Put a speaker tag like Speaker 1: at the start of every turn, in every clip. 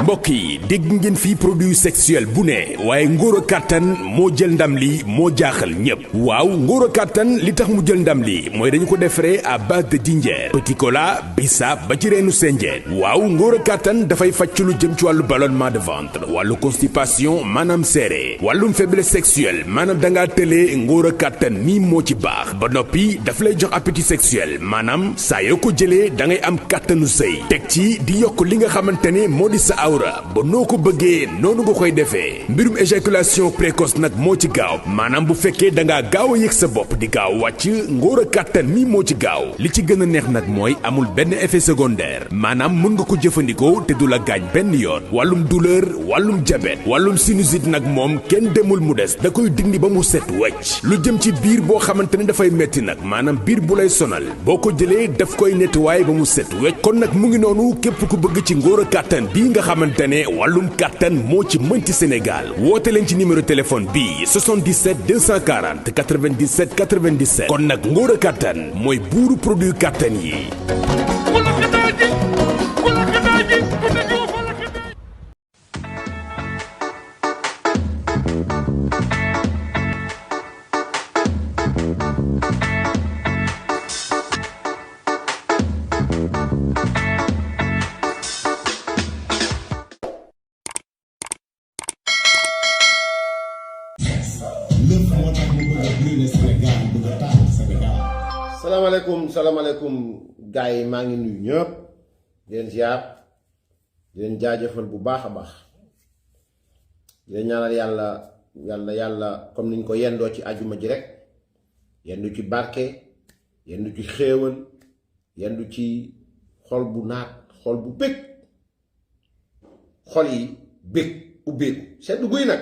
Speaker 1: mbokk yi dégg ngeen fii produit sexuel bu ne waaye ngóor a kàttan moo jël ndam li moo jaaxal ñépp waaw ngóor a kàttan li tax mu jël ndam li mooy dañu ko defaree à base de dinjeer petit cola bisaab ba ci reenu senjeen waaw ngóor a kàttan dafay fàcc lu jëm ci wàllu ballonnement de ventre wàllu constipation maanaam seere wàllum faiblesse sexuelle maanaam dangaa tëlee ngóor a kàttan nii moo ci baax ba noppi daf lay jox appétit sexuel maanaam saa yoo ko jëlee da ngay am kàttanu sëy teg ci di yokk li nga xamante ne moo di sa awra ba noo ko bëggee noonu nga koy defee mbirum éjaculation précoce nag moo ci gaaw maanaam bu fekkee da ngaa gaaw a yëg sa bopp di gaaw wàcc ngóor a kàttan mi moo ci gaaw li ci gën a neex nag mooy amul benn effet secondaire maanaam mën nga ko jëfandikoo te du la gaañ benn yoon wàllum douleur wàllum diabète wàllum sinusite nag moom kenn demul mu des da koy dindi ba mu set wecc lu jëm ci biir boo xamante ne dafay metti nag maanaam biir bu lay sonal boo ko jëlee daf koy nettoyer ba mu set wecc kon nag mu ngi noonu képp ku bëgg ci ngóor a kàttan bii nga xamante ne wàllum kàttan moo ci mënti Sénégal woote leen ci numéro téléphone bii 77 240 97 97 kon nag ngóor a kàttan mooy buuru produit kàttan yi.
Speaker 2: salaamaaleykum gars yi maa ngi nuyu ñëpp di leen ziar di leen jaajëfal bu baax a baax di leen ñaanal yàlla comme niñ ko yendoo ci ajuma ji rek yendu ci barke yendu ci xéewal yendu ci xol bu naat xol bu bëgg xol yi bëgg ubbeeku seddu guy nag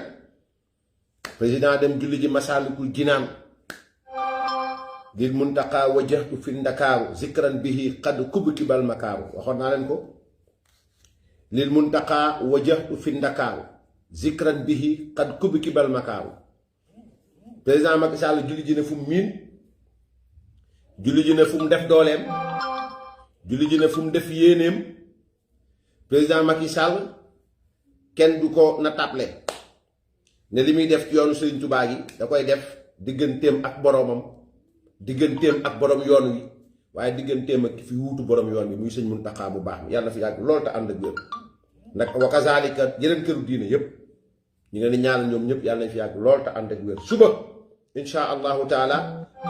Speaker 2: président dem julli ji Masaalikul Jinaan lil muntaqa wajjahtu fi ndakaaru zikran bihi qad kubkibal makaaru waxoon naa leen ko lil muntaqa wajjahtu fi ndakaaru zikran bihi qad kubkibal makaaru président Macky Sall julli ji ne fu mu miin julli ji ne fu mu def dooleem julli ji ne fu mu def yéeneem président Macky Sall kenn du ko na tàppale ne li muy def ci yoonu Serigne Touba gi da koy def digganteem ak boroomam digganteem ak borom yoon wi waaye digganteem ak fi wuutu borom yoon wi muy sëñ Muntaxa bu baax mi yàlla na fi yàgg loolu te ànd ak wér nag wa kazaalika yeneen këru diine yépp ñu ngi leen di ñaanal ñoom ñëpp yàlla nañ fi yàgg loolu te ànd ak wér suba insha allahu taala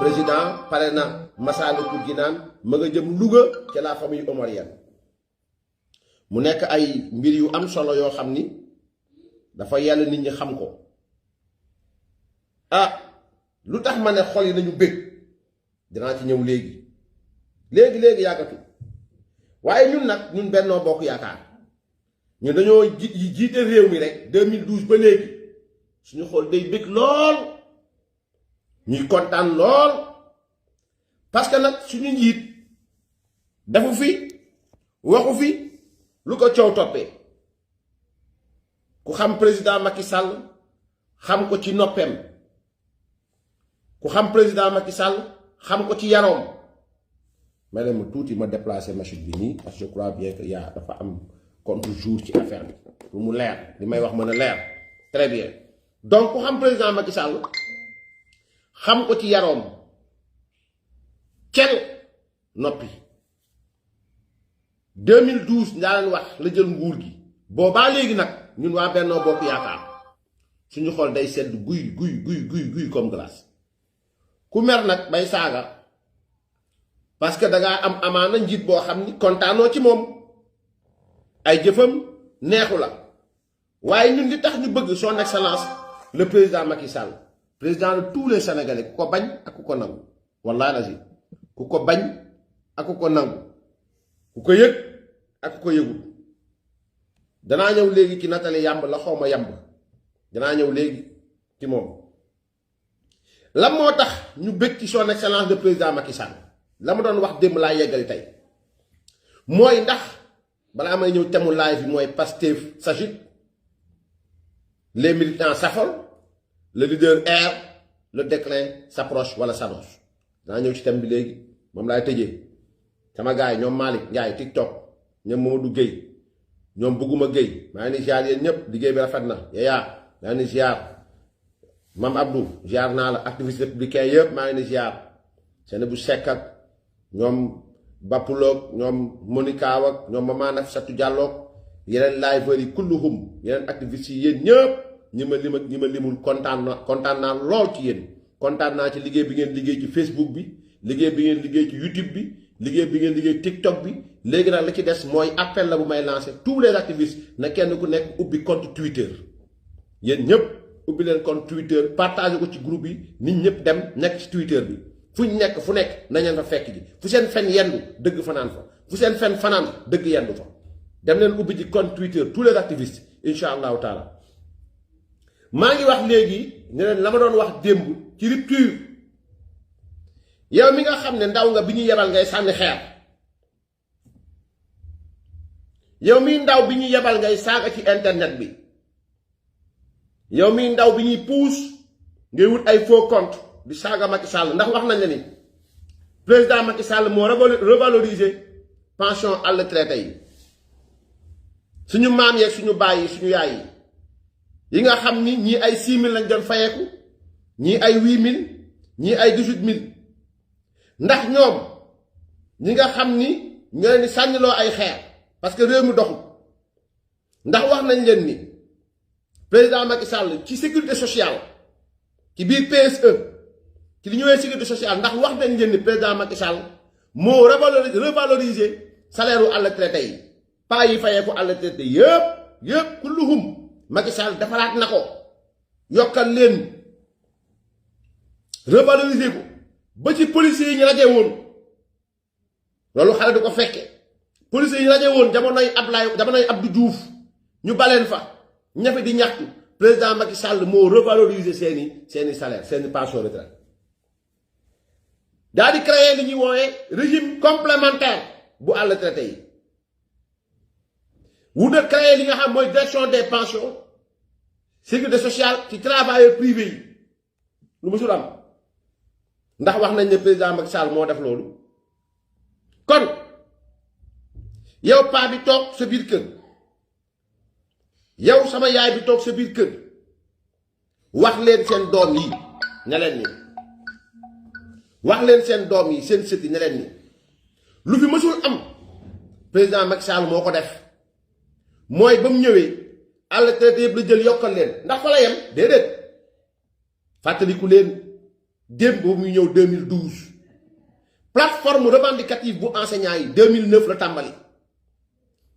Speaker 2: président pare na Masaalikul Jinaan ma nga jëm Louga ca la famille omarienne mu nekk ay mbir yu am solo yoo xam ni dafa yàlla nit ñi xam ko lu tax ma ne xol yi nañu bëgg dinaa ci ñëw léegi yàggatu waaye ñun nag ñun Benno Bokk Yaakaar ñun dañoo jiite réew mi rek 2012 ba léegi suñu xol day bëgg lool ñuy kontaan lool parce que nag suñu njiit defu fi waxu fi lu ko coow toppee ku xam président Macky Sall xam ko ci noppeem ku xam président Macky Sall xam ko ci yaroom ma ne ma tuuti ma déplacé machine bi nii parce que je crois bien que dafa am contre-jour ci affaire bi pour mu leer li may wax mën a leer très bien donc ku xam président Macky Sall xam ko ci yaroom kenn noppi 2012 ndaa leen wax la jël nguur gi boobaa léegi nag ñun waa Benno Bokk Yaakaar suñu xol day sedd guy comme glace ku mer nag bay saaga parce que dangaa am amaana njiit boo xam ni kontaanoo ci moom ay jëfam neexu la waaye ñun li tax ñu bëgg son excellence le président Macky Sall président de tous les Sénégalais ku ko bañ ak ku ko nangu wallaahi lazim ku ko bañ ak ku ko nangu ku ko yëg ak ku ko yëgul danaa ñëw léegi ci Nathalie Yamb la xaw ma Yamb danaa ñëw léegi ci moom lan moo tax ñu bëgg ci son excellence de président Macky Sall la ma doon wax démb laa yeggali tey mooy ndax balaa may ñëw temu live bi mooy Pastef s'agite les militants s'affolent le leader erre le déclin s'approche wala s'annonce danaa ñëw ci thème bi léegi moom laay tëjee sama gars yi ñoom Malick Ndiaye TikTok ñoom Mamadou Gueye ñoom Buguma Gueye maa ngi ziar yéen ñëpp liggéey bi rafet na Yaya maa ngi ziar Mam Abdou ziar naa la activiste républicain yëpp maa ngi ziar seen bu sekk ak ñoom Bapuloog ñoom Monica ak ñoom Mama Nafissatou Diallo yeneen liveurs yi kulluhum yeneen activistes yi yéen ñëpp ñi ma limul kontaan naa lool ci yéen kontaan naa ci liggéey bi ngeen liggéey ci Facebook bi liggéey bi ngeen liggéey ci YouTube bi liggéey bi ngeen liggéey TikTok bi léegi nag la ci des mooy appel la bu may lancer tous les activistes na kenn ku nekk ubbi compte Twitter yéen ñëpp ubbi leen compte Twitter partagé ko ci groupe yi nit ñëpp dem nekk ci Twitter bi fu ñu nekk fu nekk nañu fa fekk ji fu seen fen yendu dëgg fanaan fa fu seen fen fanaan dëgg yendu fa dem leen ubbi ci compte Twitter tous les activistes incha allahu taala maa ngi wax léegi ne leen la ma doon wax démb ci rupture yow mi nga xam ne ndaw nga bi ñu yebal ngay sànni xeer yow mi ndaw bi ñu yebal ngay saaga ci internet bi yow mi ndaw bi ñuy puus ngay wut ay faux compte di saaga Macky Sall ndax wax nañ la ni président Macky Sall moo revaloriser pension à la retraite yi suñu maam yeeg suñu baay yi suñu yaay yi nga xam ni ñii ay 6000 lañ doon fayeeku ñii ay 8000 ñii ay 18000 ndax ñoom ñi nga xam ni ñoo leen di sànniloo ay xeer parce que réew mi doxul ndax wax nañ leen ni président Macky Sall ci sécurité sociale ci biir PSE ci li ñëwee sécurité sociale ndax wax nañ leen ni président Macky Sall moo revaloriser salaire u à la retraite yi paa yi fayeeku à la retraite yëpp kulluhum Macky Sall defaraat na ko yokkal leen revaloriser ko ba ci policiers yi ñu raje woon loolu xale du ko fekke policiers yi ñu raje woon jamonoy Abdou Diouf ñu baleen fa ñafe di ñaxtu président Macky Sall moo revaloriser seeni salaire seeni pension retraite daal di créer li ñuy woowee régime complémentaire bu à la retraite yi wuta créer li nga xam mooy direction des pensions sécurité sociale ci travailleurs privés yi lu musul am ndax wax nañ ne président Macky Sall moo def loolu kon yow paa bi toog sa biir kër yow sama yaay bi toog sa biir kër wax leen seen doom yi ne leen ni wax leen seen doom yi seen sët yi ne leen ni lu fi mësul am président Macky Sall moo ko def mooy ba mu ñëwee à la retraite yëpp la jël yokkal leen ndax fa la yem déedéet fàttaliku leen démb ba muy ñëw 2012 plateforme revendicative bu enseignant yi 2009 la tàmbali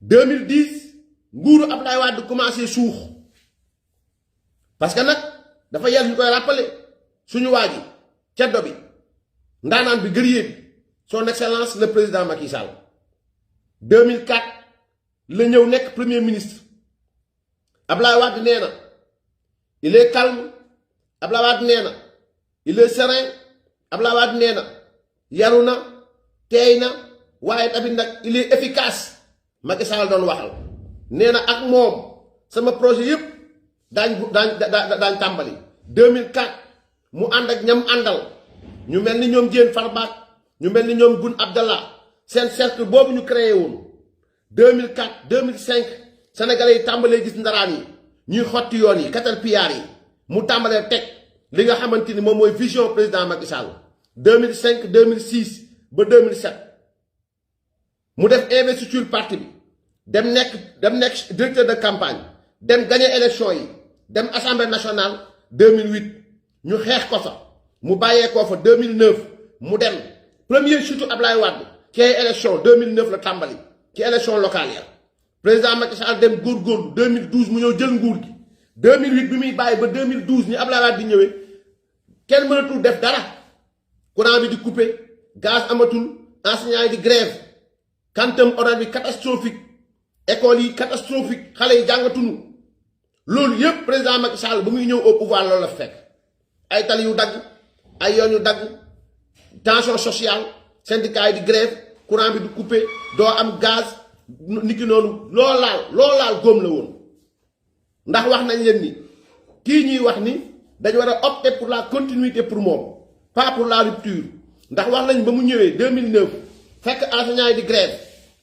Speaker 2: 2010 nguuru Abdoulaye Wade commencé suux parce que nag dafa yel ñu koy rappeler suñu waa ji ceddo bi ndaanaan bi guerrier bi son excellence le président Macky Sall 2004 la ñëw nekk premier ministre Abdoulaye Wade nee na il est calme Abdoulaye Wade nee na il est serein Abdoulaye Wade nee na yaru na teey na waaye tamit nag il est efficace Macky Sall doon waxal nee na ak moom sama projet yëpp daañ tàmbali 2004 mu ànd ak ñam àndal ñu mel ni ñoom Diène Farba ñu mel ni ñoom Boun Abdallah seen cercle boobu ñu créé woon 2004 2005 sénégalais yi tàmbalee gis ndaraan yi ñuy xotti yoon yi caterpillar yi mu tàmbalee teg li nga xamante ni moom mooy vision président Macky Sall 2005 2006 ba 2007 mu def investiture parti bi dem nekk directeur de campagne dem gagner élection yi dem assemblée nationale 2008 ñu xeex ko fa mu bàyyeekoo fa 2009 mu dem premier chute Ablaye Wade ci ay élection 2009 la tàmbali ci élection locale ya président Macky Sall dem góorgóorlu 2012 mu ñëw jël nguur gi 2008 bi muy bàyyi ba 2012 ni Ablaye Wade di ñëwee kenn mënatul def dara courant bi di coupé gaz amatul enseignants yi di grève quantum horaire bi catastrophique école yi catastrophique xale yi jàngatunu loolu yépp président Macky Sall ba muy ñëw au pouvoir loolu la fekk ay tali yu dagg ay yoon yu dagg tension sociale syndicat yi di grève courant bi di coupé doo am gaz niki noonu loo laal góom la woon ndax wax nañ leen ni kii ñuy wax ni dañu war a opter pour la continuité pour moom pas pour la rupture ndax wax nañ ba mu ñëwee 2009 fekk enseignants yi di grève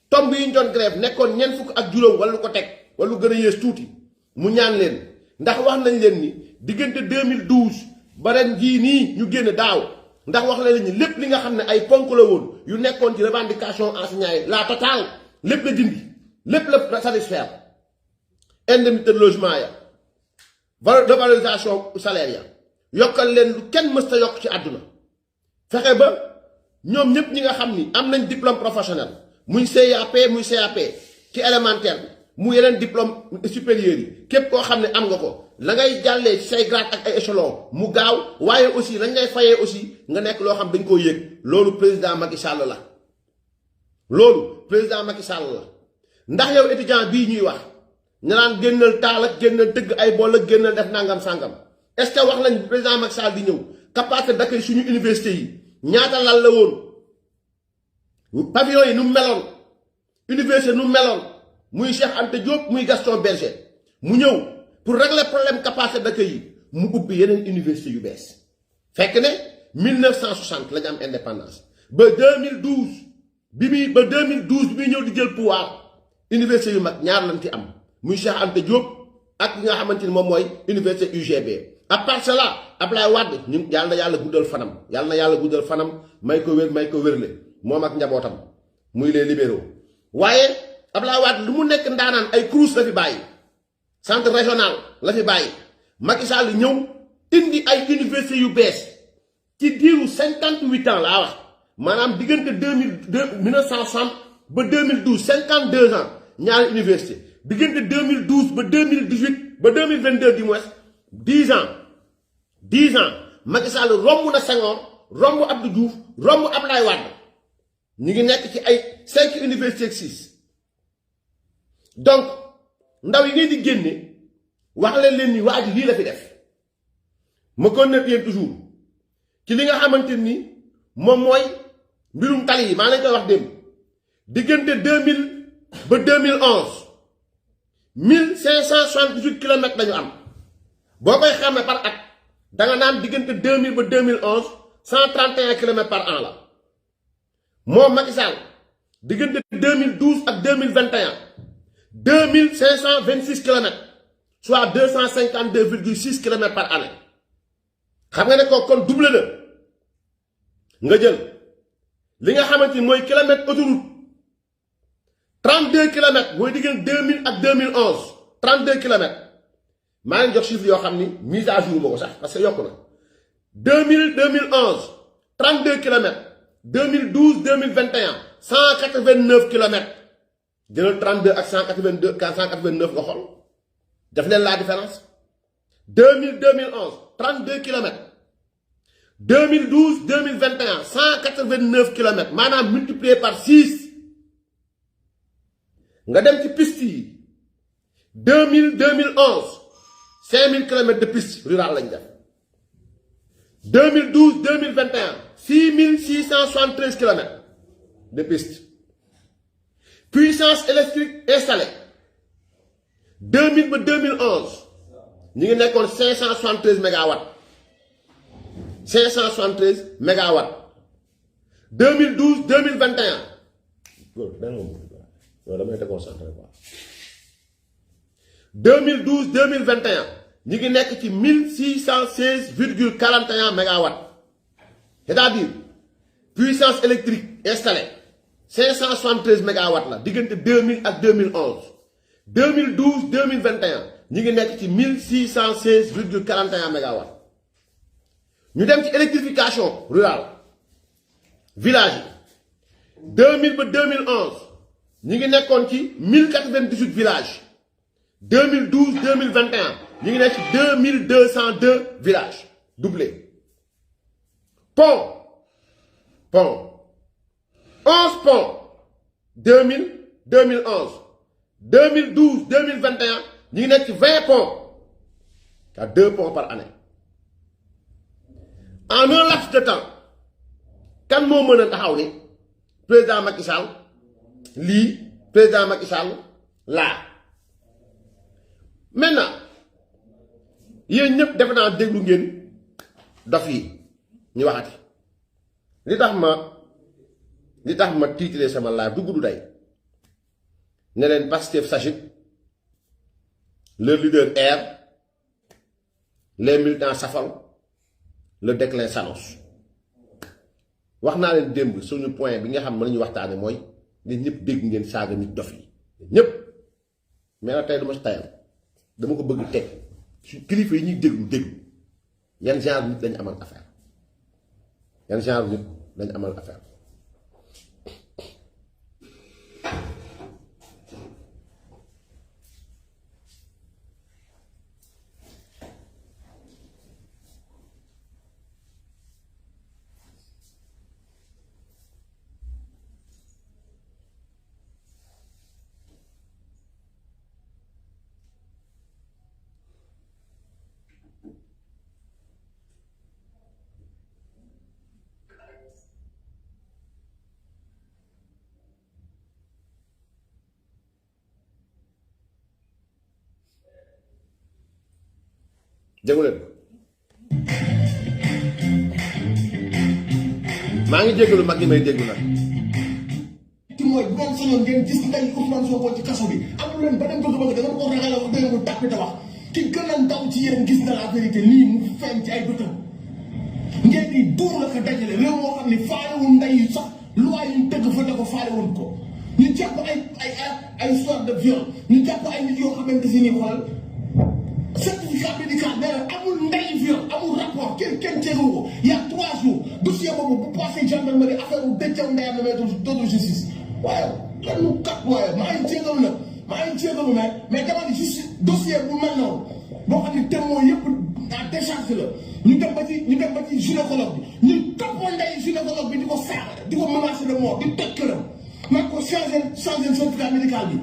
Speaker 2: tomb yi ñu doon grève nekkoon ñeent fukk ak juróom wala lu ko teg wala lu gën a yées tuuti mu ñaan leen ndax wax nañ leen ni diggante 2012 ba ren jii nii ñu génn daaw ndax wax nañ leen ni lépp li nga xam ne ay ponk la woon yu nekkoon ci revendication enseignants yi la totale lépp la dindi lépp la satisfaire indemnité de logement ya revalorisation salaire ya yokkal leen lu kenn mës ta yokk ci àdduna fexe ba ñoom ñëpp ñi nga xam ni am nañ diplôme professionnel muy CAP muy CAP ci élémentaire bi mu yeneen diplôme supérieur yi képp koo xam ne am nga ko la ngay jàllee ci say grade ak ay échelon mu gaaw waaye aussi lañ ngay fayee aussi nga nekk loo xam dañ koo yëg loolu président Macky Sall la loolu président Macky Sall la ndax yow étudiant bii ñuy wax nga naan génnal taal ak génnal tëgg ay bool ak génnal def nangam sangam est-ce que wax nañ président Macky Sall di ñëw capacité d'accueil suñu université yi ñaata lal la woon pavillon yi nu mu meloon université nu mu meloon muy Cheikh Anta Diop muy Gaston Berger mu ñëw pour régler problème capacité d'accueil yi mu ubbi yeneen université yu bees fekk ne 1960 la ñu am indépendance ba 2012 bi muy ñëw di jël pouvoir université yu mag ñaar lañ ci am muy Cheikh Anta Diop ak nga xamante ni moom mooy université UGB à part cela Ablaye Wade ñun yàlla na yàlla guddal fanam may ko wérle moom ak njabootam muy les libéraux waaye Ablaye Wade lu mu nekk ndaanaan ay CROUS la fi bàyyi centre régional la fi bàyyi Macky Sall ñëw indi ay université yu bees ci diiru 58 ans laa wax maanaam diggante 1960 ba 2012 52 ans ñaari université diggante 2012 ba 2018 ba 2022 du moins 10 ans Macky Sall romb na Senghor romb Abdou Diouf romb Ablaye Wade ñu ngi nekk ci ay 5 universités ak 6 donc ndaw yi ngeen di génne wax leen ni waa ji lii la fi def ma kon ne yéen toujours ci li nga xamante ni moom mooy mbirum tali yi maa lañ koy wax démb diggante 2000 ba 2011 1578 kilomètres lañu am boo koy xamee par at danga naan diggante 2000 ba 2011 131 kilomètres par an la moom Macky Sall diggante 2012 ak 2021 2526 kilomètres soit 252,6 kilomètres par année xam nga ne ko kon double la nga jël li nga xamante ni mooy kilomètre autoroute 32 kilomètres mooy diggante 2000 ak 2011 32 kilomètres maa ngi jox chiffre yoo xam ni mise à jour ma ko sax parce que yokku na 2000 2011 32 kilomètres 2012 2021 189 kilomètres jëlal 32 ak 189 nga xool def leen la différence 2000 2011 32 kilomètres 2012 2021 189 kilomètres maanaam multiplié par 6 nga dem ci piste yi 2000 2011 5000 kilomètres de piste rurale lañ def 2012 2021 6673 kilomètres de piste puissance électrique installée 2000 ba 2011 ñu ngi nekkoon 573 mégawatts 573 mégawatts 2012 2021 loolu damay te concentré quoi 2012 2021 ñu ngi nekk ci 1616,41 mégawatts c'est-à-dire puissance électrique installée 573 mégawatts la diggante 2000 ak 2011 2012 2021 ñu ngi nekk ci 1616,41 mégawatts ñu dem ci électrification rurale village yi 2000 ba 2011 ñu ngi nekkoon ci 1098 villages 2012 2021 ñu ngi nekk ci 2202 villages doublé pont 11 ponts 2000 2011 2012 2021 ñu ngi nekk ci 20 ponts à 2 ponts par année en un laps de temps kan moo mën a taxaw ni président Macky Sall lii président Macky Sall laa maintenant yéen ñëpp defe naa déglu ngeen dof yi ñu waxati li tax ma tiitlee sama live du gudd day ne leen Pastef s'agite, leur leader erre, les militants s'affolent, le déclin s'annonce. wax naa leen démb suñu point bi nga xam ne ñu waxtaane mooy nit ñëpp dégg ngeen saaga nit dof yi ñëpp mais nag tey dama si tayal dama ko bëgg teg su kilifa yi ñuy déglu yan genre nit lañu amal affaire yan genre nit lañu amal affaire. déggu leen maa ngi jégalu mag ñi may déglu nag.
Speaker 3: ci mooy bu ngeen sañoon ngeen gis tey Ousmane Sonko ci kaso bi amul leen beneen bëgg-bëgg da nga ko ragal da nga ko tàppi te wax ki gën a ndaw ci yéen gis na la vérité lii mu feeñ ci ay bëtam ngeen di duur la ko dajale réew moo xam ne faalewul ndey yi sax loi yi tëgg fa da ko faalewul ko ñu jàpp ay histoire de viol ñu jàpp ay nit yoo xamante si ni xoolal certificat médical nee na amul ndey viol amul rapport kenn teeru ko il y a 3 jours dossier boobu bu passé gendarmerie affaire u dëccaw ndeyam na d'autre justice waaye kenn mu kat waaye maa ngi jégalu mais dama ni juste dossier bu mel noonu boo xam ne témoin yëpp à décharge la ñu dem ba ci gynécologue bi ñu toppoo ndey gynécologue bi di ko saaga di ko menacer de mort di toj këram man ko changer certificat médical bi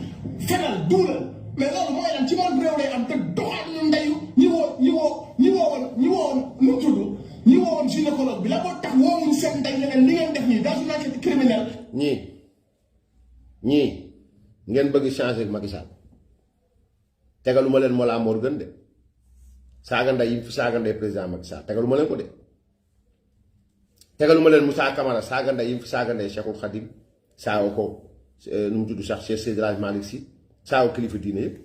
Speaker 3: fenal duulal mais loolu mooy lan ci moom réew lay am te doxaat ñu ndeyu ñi woowoon nu tudd ñi woowoon gynécologue bi la moo tax woowuñu seen ndey leneen li ngeen def nii dans une enquête criminelle.
Speaker 2: ñii ngeen bëgg changer Macky Sall tegaluma leen Mollah Morgun de saaga ndey yi fi saaga ndey président Macky Sall tegaluma leen ko de tegaluma leen Moussa Camara saaga ndey yi fi saaga ndey Cheikhul Khadim saaga ko nu mu tudd sax Cheikh Seydi El Hadji Malick Sy saaga kilifa diine yëpp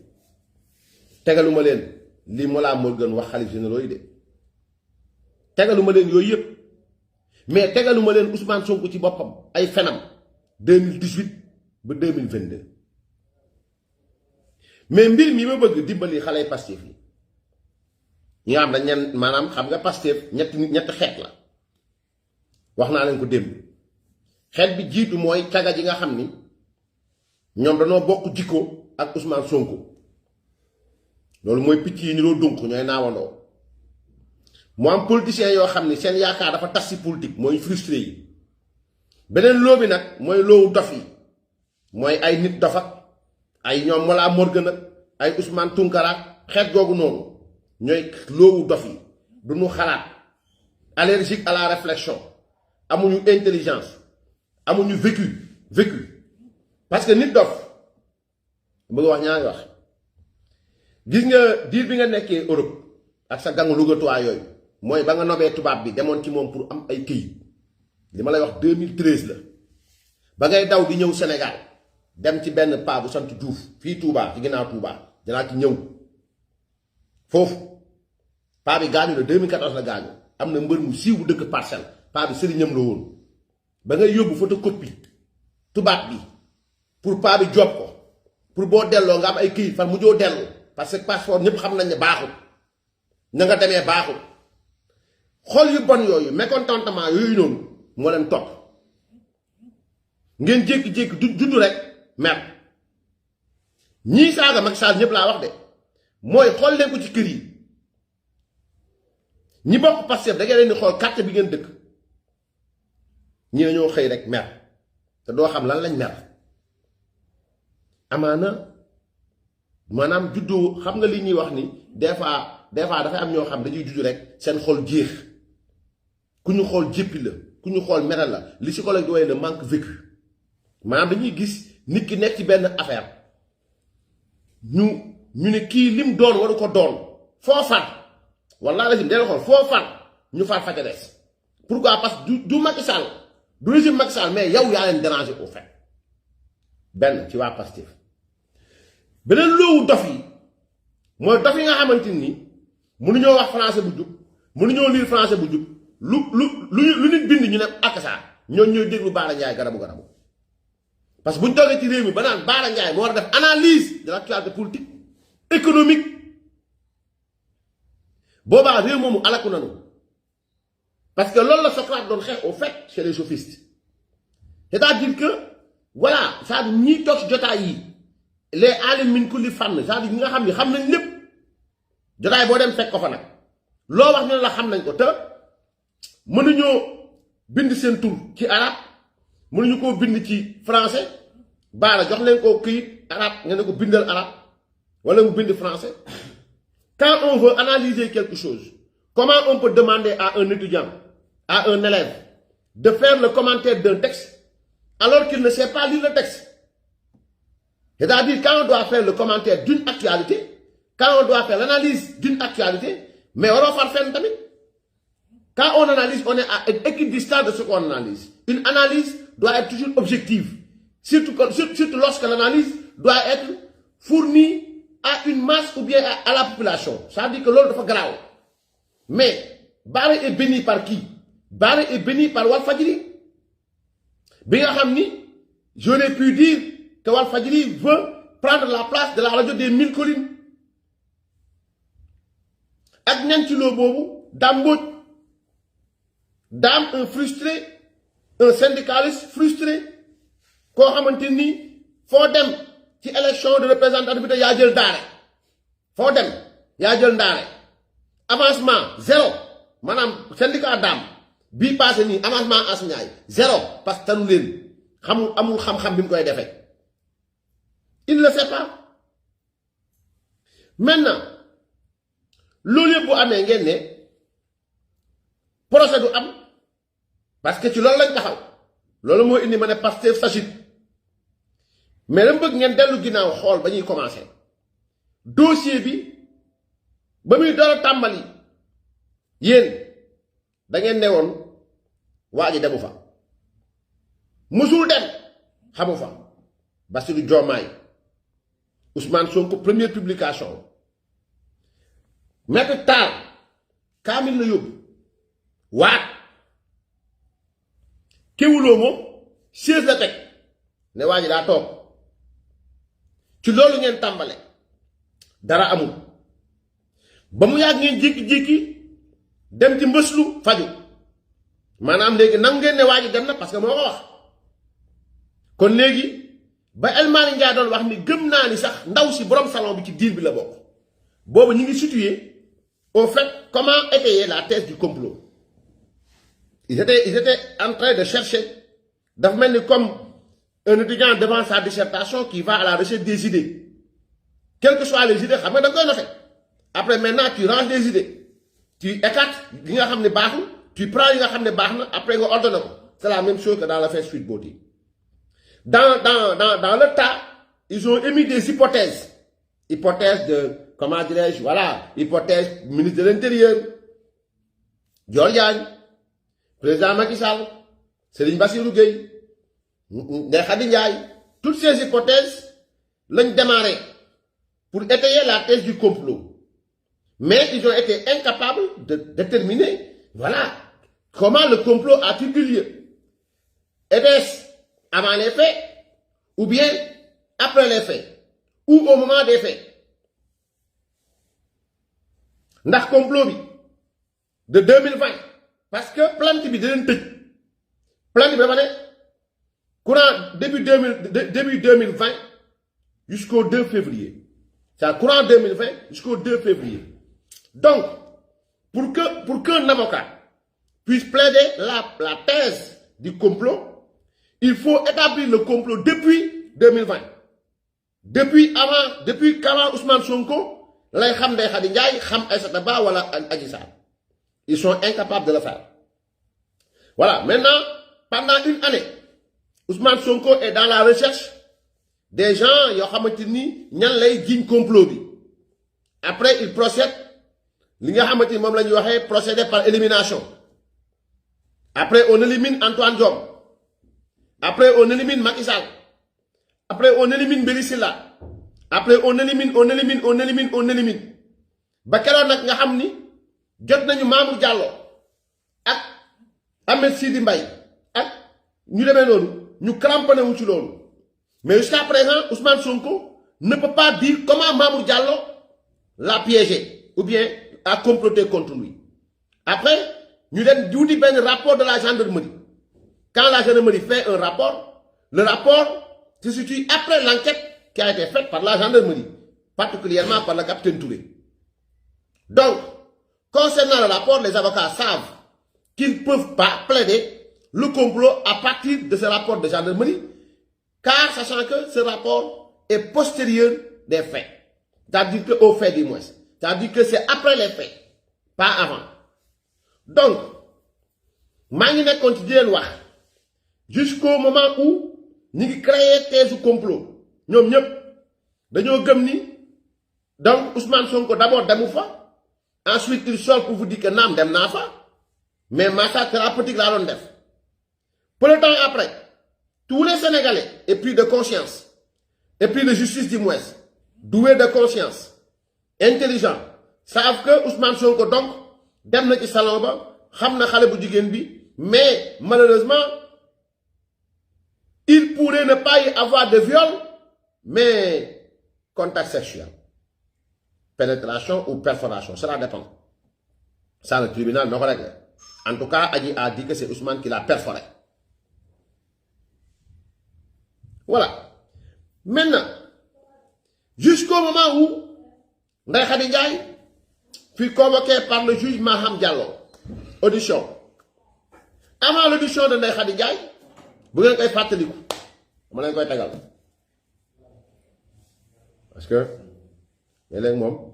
Speaker 2: tegaluma leen li Mollah Morgun wax xalif généraux yi de tegaluma leen yooyu yëpp mais tegaluma leen Ousmane Sonko ci boppam ay fenam 2018 ba 2022 mais mbir mi ma bëgg dimbali xale yi Pastef yi ñi nga xam dañ leen maanaam xam nga Pastef ñetti xeet la wax naa leen ko démb xeet bi jiitu mooy caga ji nga xam ni ñoom dañoo bokk jikko ak Ousmane Sonko loolu mooy picc yi ñu doon dunk ñooy naawandoo mu am politiciens yoo xam ni seen yaakaar dafa tas ci politique mooy frustré yi beneen loo bi nag mooy loowu dof yi mooy ay nit dof ak ay ñoom Mollah Morgun ak ay Ousmane Tounkara xeet googu noonu ñooy loowu dof yi duñu xalaat allergique à la réflexion amuñu intelligence amuñu vécu parce que nit dof bëgg wax ñaari wax gis nga diir bi nga nekkee Europe ak sa gangu lugatuwaa yooyu mooy ba nga nobee tubaab bi demoon ci moom pour am ay këyit li ma lay wax 2013 la ba ngay daw di ñëw Sénégal dem ci benn paa bu sant Diouf fii Touba ci ginnaaw Touba dinaa ci ñëw foofu paa bi gaañu la 2014 la gaañu am na mbër mu siiw bu dëkk Parcelles paa bi sëriñam la woon ba ngay yóbbu photocopie tubaab bi pour paa bi job ko pour boo delloo nga am ay këyit fan mu joo dellu parce que passeport ñëpp xam nañ ne baaxul na nga demee baaxul xol yu bon yooyu mécontentement yooyu noonu moo leen topp ngeen jékki-jékki juddu rek mer ñii saaga Macky Sall ñëpp laa wax de mooy xool leen ko ci kër yi ñi bokk Pastef da ngeen leen di xool carte bi ngeen dëkk ñi dañoo xëy rek mer te doo xam lan lañ mer amaana maanaam juddoo xam nga li ñuy wax ni des fois dafay am ñoo xam dañuy juddu rek seen xol jeex ku ñu xool jéppi la ku ñu xool mere la li psychologue di woowee le manque vécu maanaam dañuy gis nit ki nekk ci benn affaire ñu ne kii lim doon waru ko doon foo far wallaahi la si dee xool foo far ñu far fa ca des pourquoi parce que du Macky Sall du régime Macky Sall mais yow yaa leen déranger au fait benn ci waa Pastef beneen loowu dof yi mooy dof yi nga xamante ni mënuñoo wax français bu jub mënuñoo lire français bu jub lu nit bind ñu ne ak saa ñooñu ñooy déglu Bara Ndiaye garabu parce que bu ñu toogee ci réew mi ba naan Bara Ndiaye moo war a def analyse de l'actualité politique économique boobaa réew moomu alaku nanu parce que loolu la Socrate doon xeex au fait chez les sophistes c'est-à-dire que voilà c'est-à-dire ñiy toog ci jotaay yi les alim min kulli fànn c'est-à-dire ñi nga xam ni xam nañ lépp jotaay boo dem fekk ko fa nag loo wax ñu ne la xam nañ ko te mënuñoo bind seen tur ci arabe mënuñu koo bind ci français Bara jox leen koo këyit arabe nga ne ko bindal arabe wala mu bind français. Quand on veut analyser quelque chose, comment on peut demander à un étudiant, à un élève, de faire le commentaire d'un texte alors qu'il ne sait pas lire le texte? C'est-à-dire, quand on doit faire le commentaire d'une actualité, quand on doit faire l'analyse d'une actualité, mais on va faire tamit. Quand on analyse, on est à équidistant de ce qu'on analyse. Une analyse doit être toujours objective. Surtout lorsque l'analyse doit être fournie à une masse ou bien à la population. Ça veut dire que l'autre faut grave. Mais Bara est béni par qui? Bara est béni par Walfadjri. Bien Hamni, j'aurais pu dire que Walfadjri veut prendre la place de la radio des 1000 collines. Agnan Tilo Bobo, Dame un frustré, un syndicaliste frustré, qu'on a maintenu, faut dem. Ci élection de représentativité yaa jël daare foo dem yaa jël ndaare avancement zéro maanaam syndicat daam bii passé nii avancement enseignant yi zéro parce que tanu leen amul xam-xam bi mu koy defee il ne le sait pas maintenant loolu yëpp bu amee ngeen ne procès du am parce que ci loolu lañ taxaw loolu moo indi ma ne Pastef s'agite. Mais dama bëgg ngeen dellu ginnaaw xool ba ñuy commencé dossier bi ba muy door a tàmbali yéen da ngeen ne woon waa ji demu fa musul dem xamu fa Bassirou Diomaye Ousmane Sonko première publication Maître Tall kaamil la yóbbu waat Kéwoulo moom chaise la teg ne waa ji daa toog ci loolu ngeen tàmbale dara amul ba mu yàgg ngeen jékki-jékki dem ci mbëslu faju maanaam léegi nangu ngeen ne waa ji dem na parce que moo ko wax kon léegi ba El Malick Ndiaye doon wax ni gëm naa ni sax ndaw si borom salon bi ci diir bi la bokk boobu ñu ngi situé au fait comment étayer la thèse du complot ils étaient en train de chercher dafa mel ni comme un étudiant devant sa dissertation qui va à la recherche des idées. Quelles que soient les idées, après maintenant tu ranges les idées. Tu écartes, tu prends après tu ordonnes. C'est la même chose que dans l'affaire Sweet Body. Dans le tas, ils ont émis des hypothèses. Hypothèses de, comment dirais-je, voilà, hypothèse ministre de l'Intérieur, Diolyan, président Macky Sall, Serigne Bassirou Gueye, toutes ces hypothèses l'ont démarré pour étayer la thèse du complot. Mais ils ont été incapables de déterminer, voilà, comment le complot a-t-il eu lieu. Était-ce avant les faits ou bien après les faits ou au moment des faits? Dans le complot de 2020, parce que plante bi de plante bi courant début 2020 jusqu'au 2 février. C'est courant 2020 jusqu'au 2 février. Donc, pour qu'un avocat puisse plaider la thèse du complot, il faut établir le complot depuis 2020. Depuis qu'avant Ousmane Sonko, ils sont incapables de le faire. Voilà, maintenant, pendant une année, Ousmane Sonko est dans la recherche des gens qui ont complot. Après, il procède, procéder par élimination. Après, on élimine Antoine Diome. Après, on élimine Macky Sall. Après, on élimine Béli Silla. après on élimine ba keroog nag nga xam ni jot nañu Mamour Diallo ak Ahmed Sidi Mbaye ak ñu demee noonu ñu cramponné wu ci loolu mais jusqu'à présent Ousmane Sonko ne peut pas dire comment Mamour Diallo l'a piégé ou bien a comploté contre lui. Après ñu dem wuti benn rapport de la gendarmerie. Quand la gendarmerie fait un rapport, le rapport se situe après l'enquête qui a été faite par la gendarmerie, particulièrement par le capitaine Touré. Donc, concernant le rapport, les avocats savent qu'ils ne peuvent pas plaider le complot à partir de ce rapport de gendarmerie, car sachant que ce rapport est postérieur des faits. C'est-à-dire qu'au fait du moins. C'est-à-dire que c'est après les faits, pas avant. Donc, Manginé continue de voir jusqu'au moment où nous créons thèse ou complot. Nous donc Ousmane Sonko d'abord Damoufa, ensuite il sort pour vous dire que Nam Dem Nafa, mais massacre thérapeutique la def. Pour le temps après, tous les Sénégalais, et puis de conscience, et puis de justice du moins, doués de conscience, intelligents, savent que Ousmane Sonko donc dem na ci salon ba xam na xale bu jigéen bi, mais malheureusement il pourrait ne pas y avoir de viol, mais contact sexuel, pénétration ou perforation, cela dépend. Ça le tribunal ne règle. En tout cas, Adji a dit que c'est Ousmane qui l'a perforé. Voilà. Maintenant, jusqu'au moment où Ndeye Khady Ndiaye fut convoqué par le juge Maham Diallo, audition. Avant l'audition de Ndeye Khady Ndiaye, vous avez fait fàttaliku, vous avez fait tagal. Parce que, il est mom.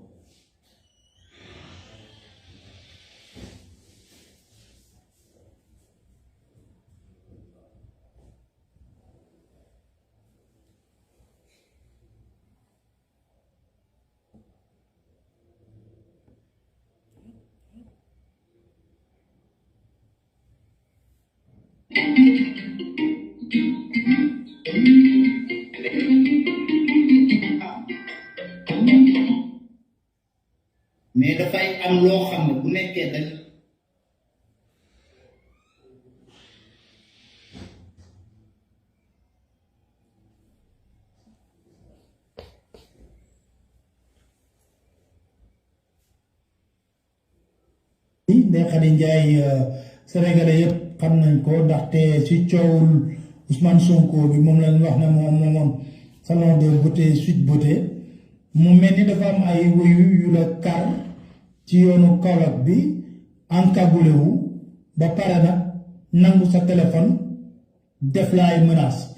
Speaker 3: mais dafay am loo xam ne bu nekkee dañ Ndeye Khady Ndiaye sénégalais yëpp xam nañ ko ndaxte ci coowul Ousmane Sonko bi moom lañ wax ne moom salon de beauté Sweet Beauté mu mel ni dafa am ay wuyu yu la kar ci yoonu Kaolack bi encagoulé wu ba pare nag nangu sa téléphone def la ay menaces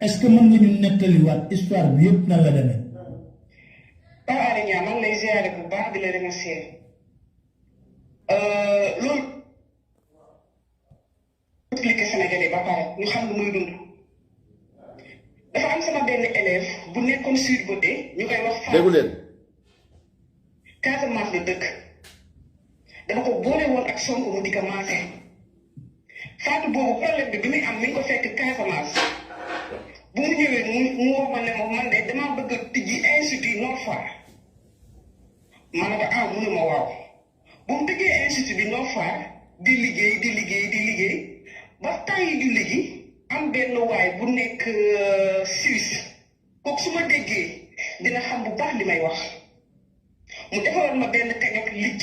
Speaker 3: est-ce que mën nga ñu nettaliwaat histoire bi yëpp nan la demee.
Speaker 4: Pape Alé Niang man lay ziare bu baax di la remercier loolu expliqué Sénégalais ba pare ñu xam lu muy dund dafa am sama benn élève bu nekkoon Sweet Beauté ñu koy wax
Speaker 2: déggu leen
Speaker 4: Casamance la dëkk dama ko boole woon ak Sonko mu di ko maase Fatou boobu problème bi muy am mi ngi ko fekk Casamance bu mu ñëwee mu wax ma ne ma man de damaa bëgg a tijji institut Nord Foire ma ne ko mu ne ma waaw bu mu tijjee institut bi Nord Foire di liggéey ba tàyyi julli gi am benn waay bu nekk Suisse kooku su ma déggee dina xam bu baax li may wax mu defaroon ma benn kañot licc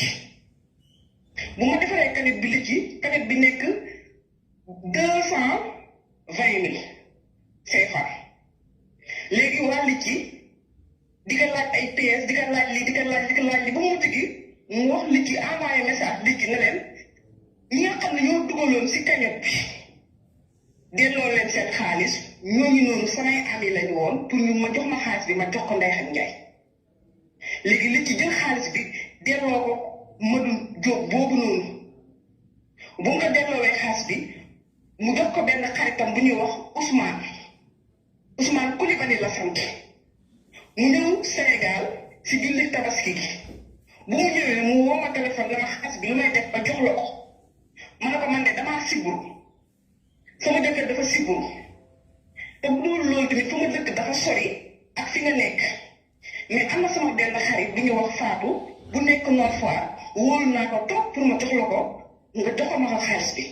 Speaker 4: bu ma defaree kañot bi nekk 220,000 CFA léegi waa licc di ko laaj ay pièces di ko laaj lii ba mu mujj gi mu wax licc envoyé message licc ne leen ñi nga xam ne ñoo dugaloon si kañot bi delloo leen seen xaalis ñooñu noonu samay ami lañu woon pour ñu ma jox ma xaalis bi ma jox ko Ndeye Khady Ndiaye léegi li ci jël xaalis bi delloo ko Madou Diop boobu noonu bu nga delloowee xaalis bi mu jox ko benn xaritam bu ñuy wax Ousmane Coulibaly la sant mu ñëw Sénégal si julli tabaski gi bu mu ñëwee mu woo ma téléphone dama xaalis bi lu may def ba jox la ko ma ne ko man de damaa siburu sama jëkkër dafa siburu te bu dul loolu tamit fu ma dëkk dafa sori ak fi nga nekk mais am na sama benn xarit bi ñu wax Fatou bu nekk Nord Foire wóolu naa ko trop pour ma jox la ko nga joxal ma ko xaalis bi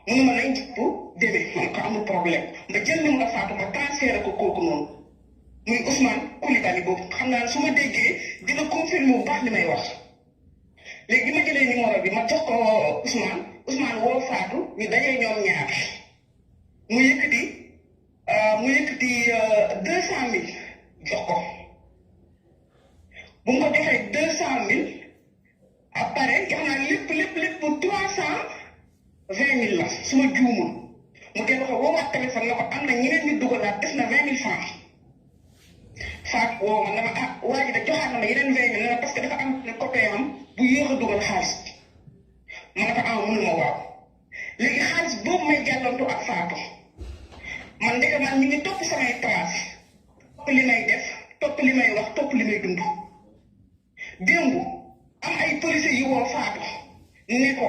Speaker 4: mu ne ma nañ jëpp demee man ko amul problème nga jël numéro Fatou ma transféré ko kooku noonu muy Ousmane Coulibaly boobu xam naa ne su ma déggee dina confirmer bu baax li may wax léegi bi ma jëlee numéro bi ma jox ko Ousmane woo Fatou ñu dajee ñoom ñaar mu yëkkati 200 000 jox ko bu mu ko joxee 200 000 après jox naa lépp 320 000 la su ma juumul mu dellu ko woowaat téléphone na ko am na ñeneen ñu dugalaat des na 20 000 francs Fatou woo ma ne ma waa ji da joxaat na ma yeneen 20 000 ne parce que dafa am ne copain am bu yéex a dugal xaalis ma ne ko mënuma waaw léegi xaalis boobu may jàllantu ak Fatou man ndeke man ñu ngi topp samay trace topp li may def topp li may wax topp li may dund démb am ay policiers yu woo Fatou ne ko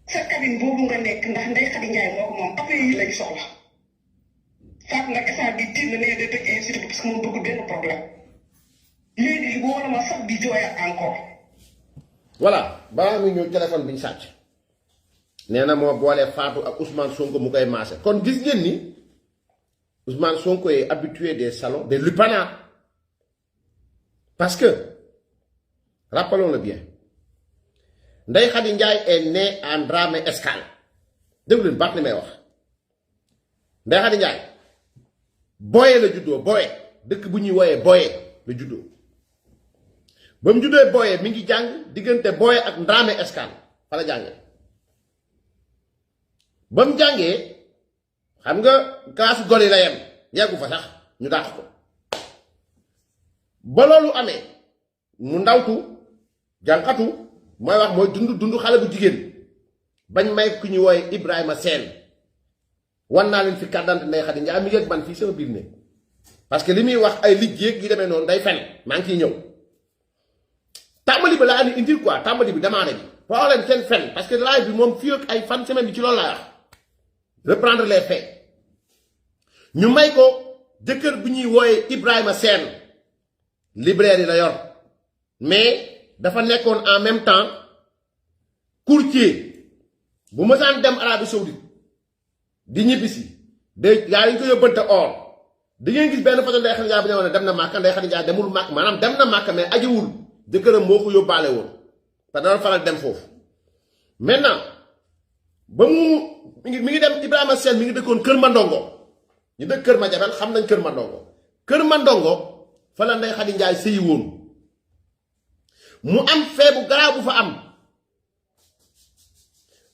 Speaker 4: sa cabine boobu nga nekk ndax Ndeye Khady Ndiaye moo ko moom papier yi lañ soxla Fatou nag instant bi tiit na ne day tëj institut parce que moom bëgg benn problème léegi woo na ma sax di jooyaat encore.
Speaker 2: voilà balaa muy ñëw téléphone bi ñu sàcc nee na moo boole Fatou ak Ousmane Sonko mu koy maase kon gis ngeen ni Ousmane Sonko est habitué des salons des lupanards parce que rappelons-le bien Ndeye Khady Ndiaye est née à Dramé Escale déglu leen baax li may wax Ndeye Khady Ndiaye Boye la juddoo Boye dëkk bu ñuy wooyee Boye la juddoo ba mu juddoo Boye mi ngi jàng diggante Boye ak Dramé Escale fa la jàngee ba mu jàngee xam nga classe goli la yem yeggu fa sax ñu dàq ko ba loolu amee mu ndawtu jànqatu mooy wax mooy dund xale bu jigéen bañ may ku ñuy wooye Ibrahima Sène wan naa leen fi carte d'identité Ndeye Khady Ndiaye mi ngi ak man fii sama biir ne parce que li muy wax ay liggéey yu demee noonu day fen maa ngi ciy ñëw tàmbali bi laa andi indil quoi tàmbali bi demandé bi problème seen fen parce que live bi moom fii ak ay fan semaine bi ci loolu laa wax reprendre les faits ñu may ko jëkkër bu ñuy wooye Ibrahima Sène libraire yi la yor mais dafa nekkoon en même temps courtier bu mësaan dem Arabie Saoudite di ñibbisi de yaa dañ ko yóbbante or di ngeen gis benn photo Ndeye Khady Ndiaye bu ne woon dem na Màkka Ndeye Khady Ndiaye demul Màkka maanaam dem na Màkka mais ajiwul jëkkëram moo ko yóbbaale woon te dana faral dem foofu maintenant ba mi ngi dem Ibrahima Sène mi ngi dëkkoon Kër Mandongo ñu dëkk Kër Madiabel xam nañ Kër Mandongo fa la Ndeye Khady Ndiaye sëyi woon mu am feebu garaaw bu fa am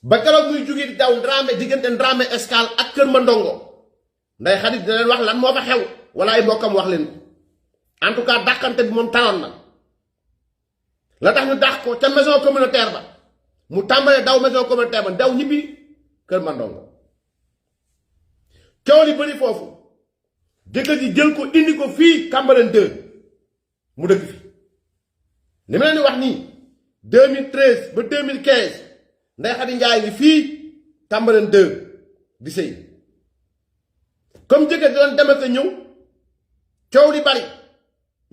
Speaker 2: ba keroog muy jógee di daw Dramé diggante Dramé Escale ak Kër Mandongo Ndeye Khady dina leen wax lan moo fa xew wala ay mbokkam wax leen en tout cas dàqante bi moom taloon na la tax ñu dàq ko ca maison communautaire ba mu tàmbalee daw maison communautaire ba daw ñibbi Kër Mandongo coow li bëri foofu jëkkër ji jël ko indi ko fii Cambérène 2 mu dëkk fi li ma leen di wax nii 2013 ba 2015 Ndeye Khady Ndiaye ngi fii Cambérène 2 di sëy comme jëkkër di doon dem ak ñëw coow li bari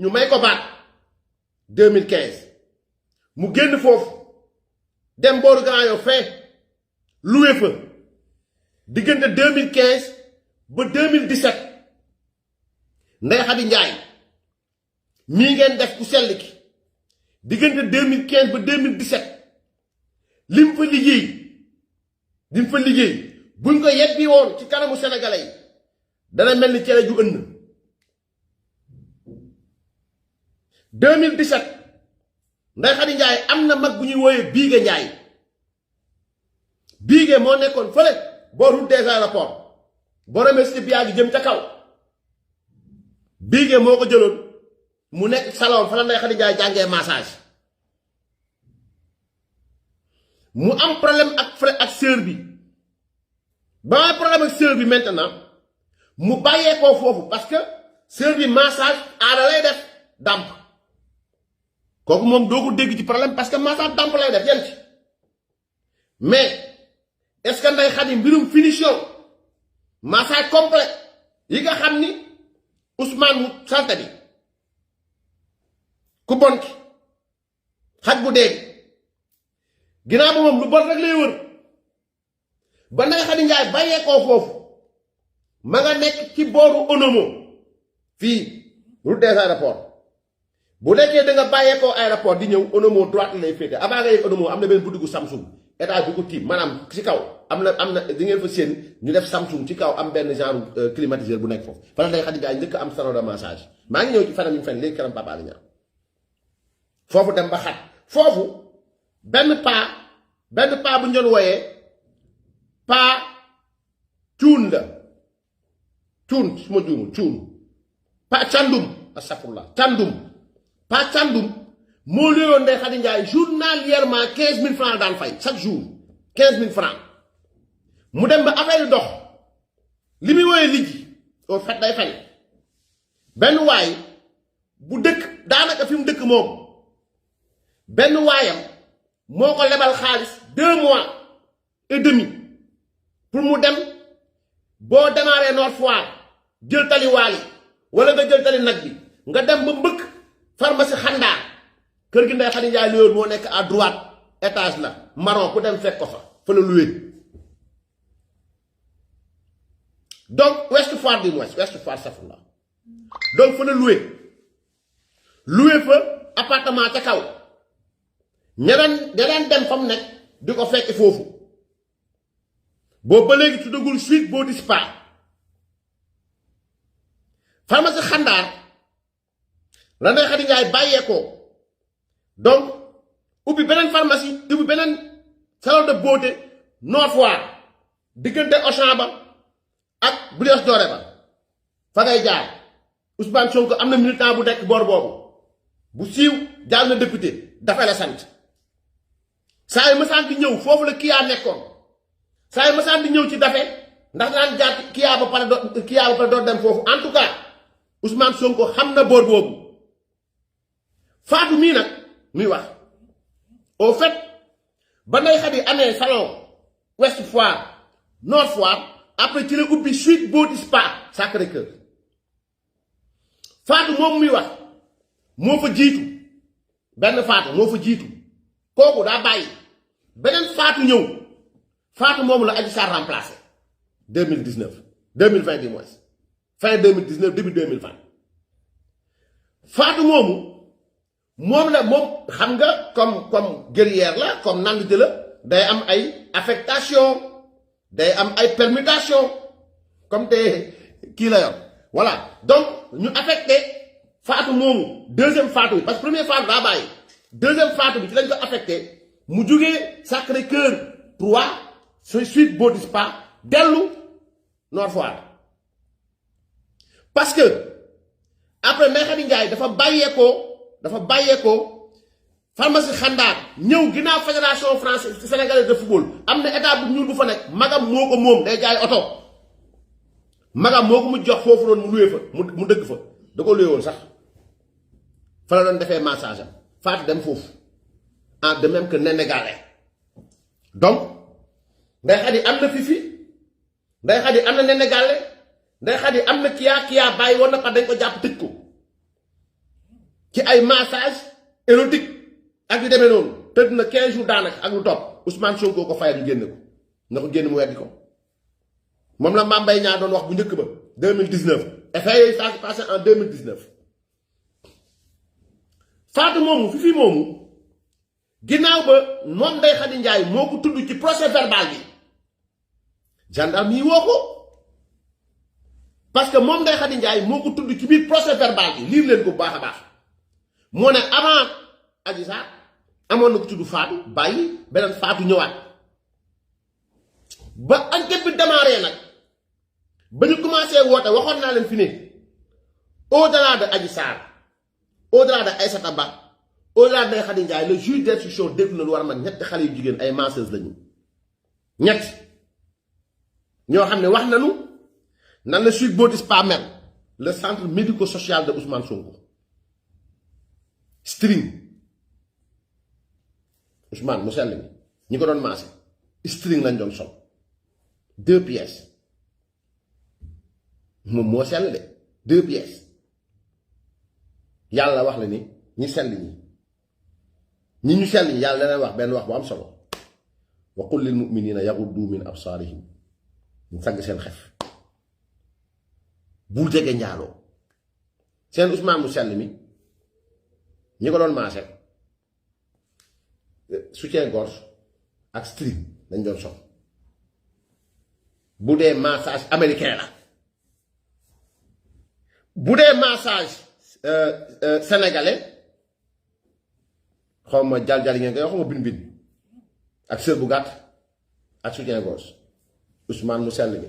Speaker 2: ñu may ko baat 2015 mu génn foofu dem booru Grand Yoff fee loué fa diggante 2015 ba 2017 Ndeye Khady Ndiaye mii ngeen def ku sell ki diggante 2015 ba 2017 lim fa liggéey buñ ko yebbi woon ci kanamu sénégalais yi dana mel ni cere ju ënn 2017 Ndeye Khady Ndiaye am na mag bu ñuy wooyee Biige moo nekkoon fële boo route des aéroports boo remercié bi yaa ngi jëm ca kaw Biige moo ko jëloon mu nekk salon fa la Ndeye Khady Ndiaye jàngee massage mu am problème ak sœur bi ba am problème ak sœur bi maintenant mu bàyyeekoo foofu parce que sœur bi massage aada lay def dàmp kooku moom doo ko dégg ci problème parce que massage dàmp lay def yem ci mais est-ce que Ndeye Khady mbirum finition massage complet yi nga xam ni Ousmane mu salte bi ku bon ki xaj bu dee ginnaaw ba moom lu bon rek lay wër ba Ndeye Khady Ndiaye bàyyeekoo foofu ma nga nekk ci booru Onomo fii route des aéroports bu nekkee da nga bàyyeekoo aéroport di ñëw Onomo droite lay féete avant nga yegg Onomo am na benn boutique Samsung étage bi ko tiim maanaam ci kaw am na di ngeen fa seen ñu def Samsung ci kaw am benn genre climatiseur bu nekk foofu fa la Ndeye Khady Ndiaye njëkk am salon de massage maa ngi ñëw ci fanam ñu fen léegi kanam papa la ñaar foofu dem ba xat foofu benn paa bu ñu doon wooyee paa cuun la cuun su ma juumul cuun paa càndum astafurlah càndum paa càndum moo léewoon Ndeye Khady Ndiaye journalièrement 15 000 francs daan fay chaque jour 15 000 francs mu dem ba affaire yi dox li muy wooyee liggi au fait day fen benn waay bu dëkk daanaka fi mu dëkk moom benn waayam moo ko lebal xaalis 2 mois et demi pour mu dem boo démarré Nord Foire jël tali waali wala nga jël tali nag bi nga dem ba mbëkk pharmacie xandaar kër gi Ndeye Khady Ndiaye loolu moo nekk à droite étage la marron ku dem fekk ko fa la loué donc Ouest Foire du moins Ouest Foire safula donc fa la loué fa appartement ca kaw ñeneen dem fa mu nekk di ko fekk foofu boobu ba léegi tuddagul Sweet Body Spa pharmacie xandaar la Ndeye Khady Ndiaye bàyyeekoo donc ubbi beneen pharmacie ubbi beneen salon de beauté Nord Foire diggante Auchan ba ak Brioche Dorée ba fa ngay jaar Ousmane Sonko am na militant bu nekk boor boobu bu siiw jàll na député dafa la sant saa yu masaan di ñëw foofu la kiyaa nekkoon saa yu masaan di ñëw ci dafe ndax daan jaar kiyaa ba pare doo dem foofu en tout cas Ousmane Sonko xam na boor boobu Fatou mii nag muy wax au fait ba Ndeye Khady amee salon Ouest Foire Nord Foire après ci la ubbi Sweet Body Spa Sacré-Cœur Fatou moom muy wax moo fa jiitu benn Fatou moo fa jiitu kooku daa bàyyi beneen Fatou ñëw Fatou moom la Adji Sarr remplacé 2020 du moins fin 2019 début 2020 Fatou moom la moom xam nga comme guerrière la comme nandite la day am ay affectation day am ay permutation comme te kii la yor voilà donc ñu affecté Fatou moomu deuxième Fatou bi parce que premier Fatou daa bàyyi deuxième Fatou bi ci lañ ko affecté mu jugee Sacré-Cœur 3 Sweet Body Spa dellu Nord Foire parce que après Ndeye Khady Ndiaye dafa bàyyeekoo pharmacie xandaar ñëw ginnaaw fédération française sénégalaise de football am na état bu ñuul bu fa nekk magam moo ko moom day jaay oto magam moo ko mu jox foofu noonu mu luwee fa mu dëgg fa da ko luwee woon sax fa la doon defee massage am Fatou dem foofu en de même que Nénégalais donc Ndeye Khady am na Fifi Ndeye Khady am na Nénégalais Ndeye Khady am na kiyaa bàyyi woon na parce dañ ko jàpp tëj ko ci ay massage érotique ak yu demee noonu tëdd na 15 jours daanaka ak lu topp Ousmane Sonko ko fayal ñu génn ko na ko génn mu weddi ko moom la Mame Mbaye Niang doon wax bu njëkk ba 2019 effet yooyu ça s'est passé en 2019 Fatou moomu Fifi moomu ginnaaw ba moom Ndeye Khady Ndiaye moo ko tudd ci procès verbal bi gendarme yi woo ko parce que moom Ndeye Khady Ndiaye moo ko tudd ci biir procès verbal bi liir leen ko bu baax a baax moo ne avant Adji Sarr amoon na ko tudd Fatou bàyyi beneen Fatou ñëwaat ba enquête bi démarré nag ba ñu commencé woote waxoon naa leen fi ne au-delà de Adji Sarr au-delà de Aïssata Ba au-delà de Ndeye Khady Ndiaye le juge d'instruction déglu na lu war a man ñetti xale yu jigéen ay masseuses lañu ñett ñoo xam ne wax nañu nan la Sweet Body Spa mel le centre médico-social de Ousmane Sonko string Ousmane mu sell mi ñi ko doon maase string lañ doon sol 2 pièces moom moo sell de 2 pièces yàlla wax la ni ñi sell ñi ñu sell ñi yàlla dana wax benn wax bu am solo wa qul lil mu'minina yaghuddu min absarihim ñu sàgg seen xef bul jege njaaloo seen Ousmane mu sell mi ñi ko doon maase soutien gorge ak strip dañ doon sol bu dee massage américain la bu dee massage sénégalais xaw ma jal ngeen koy xaw ma bin ak sër bu gàtt ak soutien gorge Ousmane mu sell mi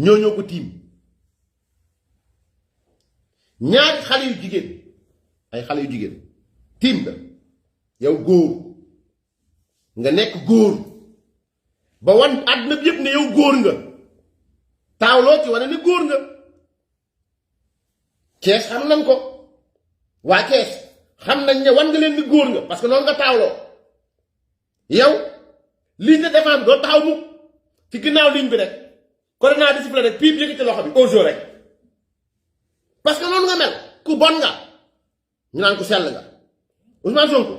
Speaker 2: ñoo ko tiim ñaari xale yu jigéen ay xale yu jigéen tiim la yow góor nga nekk góor ba wan àdduna bi yëpp ne yow góor nga taawloo ci wane ne góor nga Cees xam nañ ko waa Cees xam nañ ne wan nga leen ni góor nga parce que noonu nga taawloo yow ligne de défense doo taxaw mukk ci ginnaaw ligne bi rek corona discipline rek piip yëkkati loxo bi au jour rek parce que noonu nga mel ku bon nga ñu naan ku sell nga Ousmane Sonko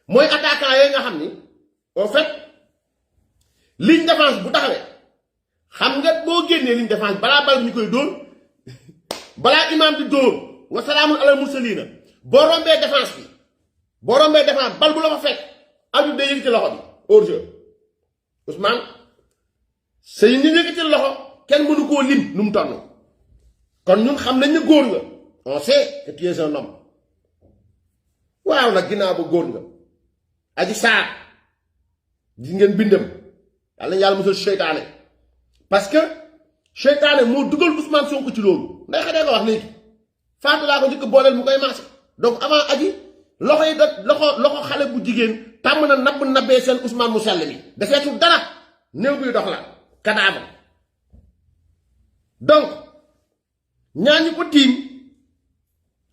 Speaker 2: mooy attaquant yooyu nga xam ni au fait ligne défense bu taxawee xam nga boo génnee ligne défense balaa bal ñu koy dóor balaa imaam di dóor wa salaamun alal mursaliina boo rombee défense bi boo rombee défense bal bu la fa fekk arbitre day yëkkati loxo bi hors jeu Ousmane sëy ni yëkkati loxo kenn mënu koo lim nu mu toll kon ñun xam nañ ne góor nga on sait que tu es un homme waaw nag ginnaaw ba góor nga Adji Sarr gis ngeen bindam yàlla na yàlla musal seytaane parce que seytaane moo dugal Ousmane Sonko ci loolu nday xadee ko wax léegi Fatou laa ko njëkk booleel mu koy marché donc avant Adji loxo yi da loxo xale bu jigéen tàmm na nabbee seen Ousmane mu sell mi defeetul dara néew buy dox la cadavre donc ñaa ñi ko tiim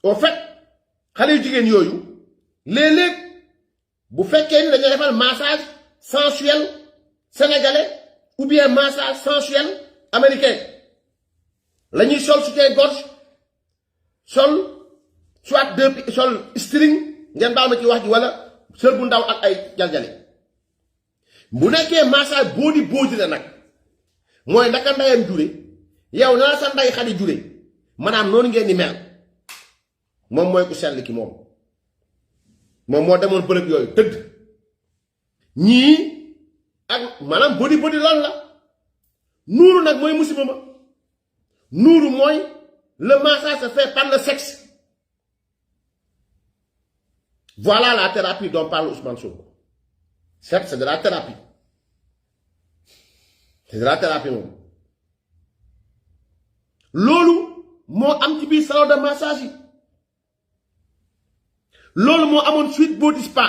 Speaker 2: au fait xale yu jigéen yooyu léeg-léeg bu fekkee ni dañuy defal massage sensuel sénégalais ou bien massage sensuel américain la ñuy sol soutien-gorge sol soit sol string ngeen baal ma ci wax ji wala sër bu ndaw ak ay jaljali bu nekkee massage body la nag mooy naka ndeyam jure yow na la sa ndey xadi jure maanaam noonu ngeen di mel moom mooy ku sell ki moom moo demoon bërëb yooyu tëdd ñii ak maanaam body loolu la nuuru nag mooy musiba ma nuuru mooy le massage se fait par le sexe voilà la thérapie dont parle Ousmane Sonko certes c'est de la thérapie moom loolu moo am ci biir salon de massage yi loolu moo amoon Sweet Beauty Spa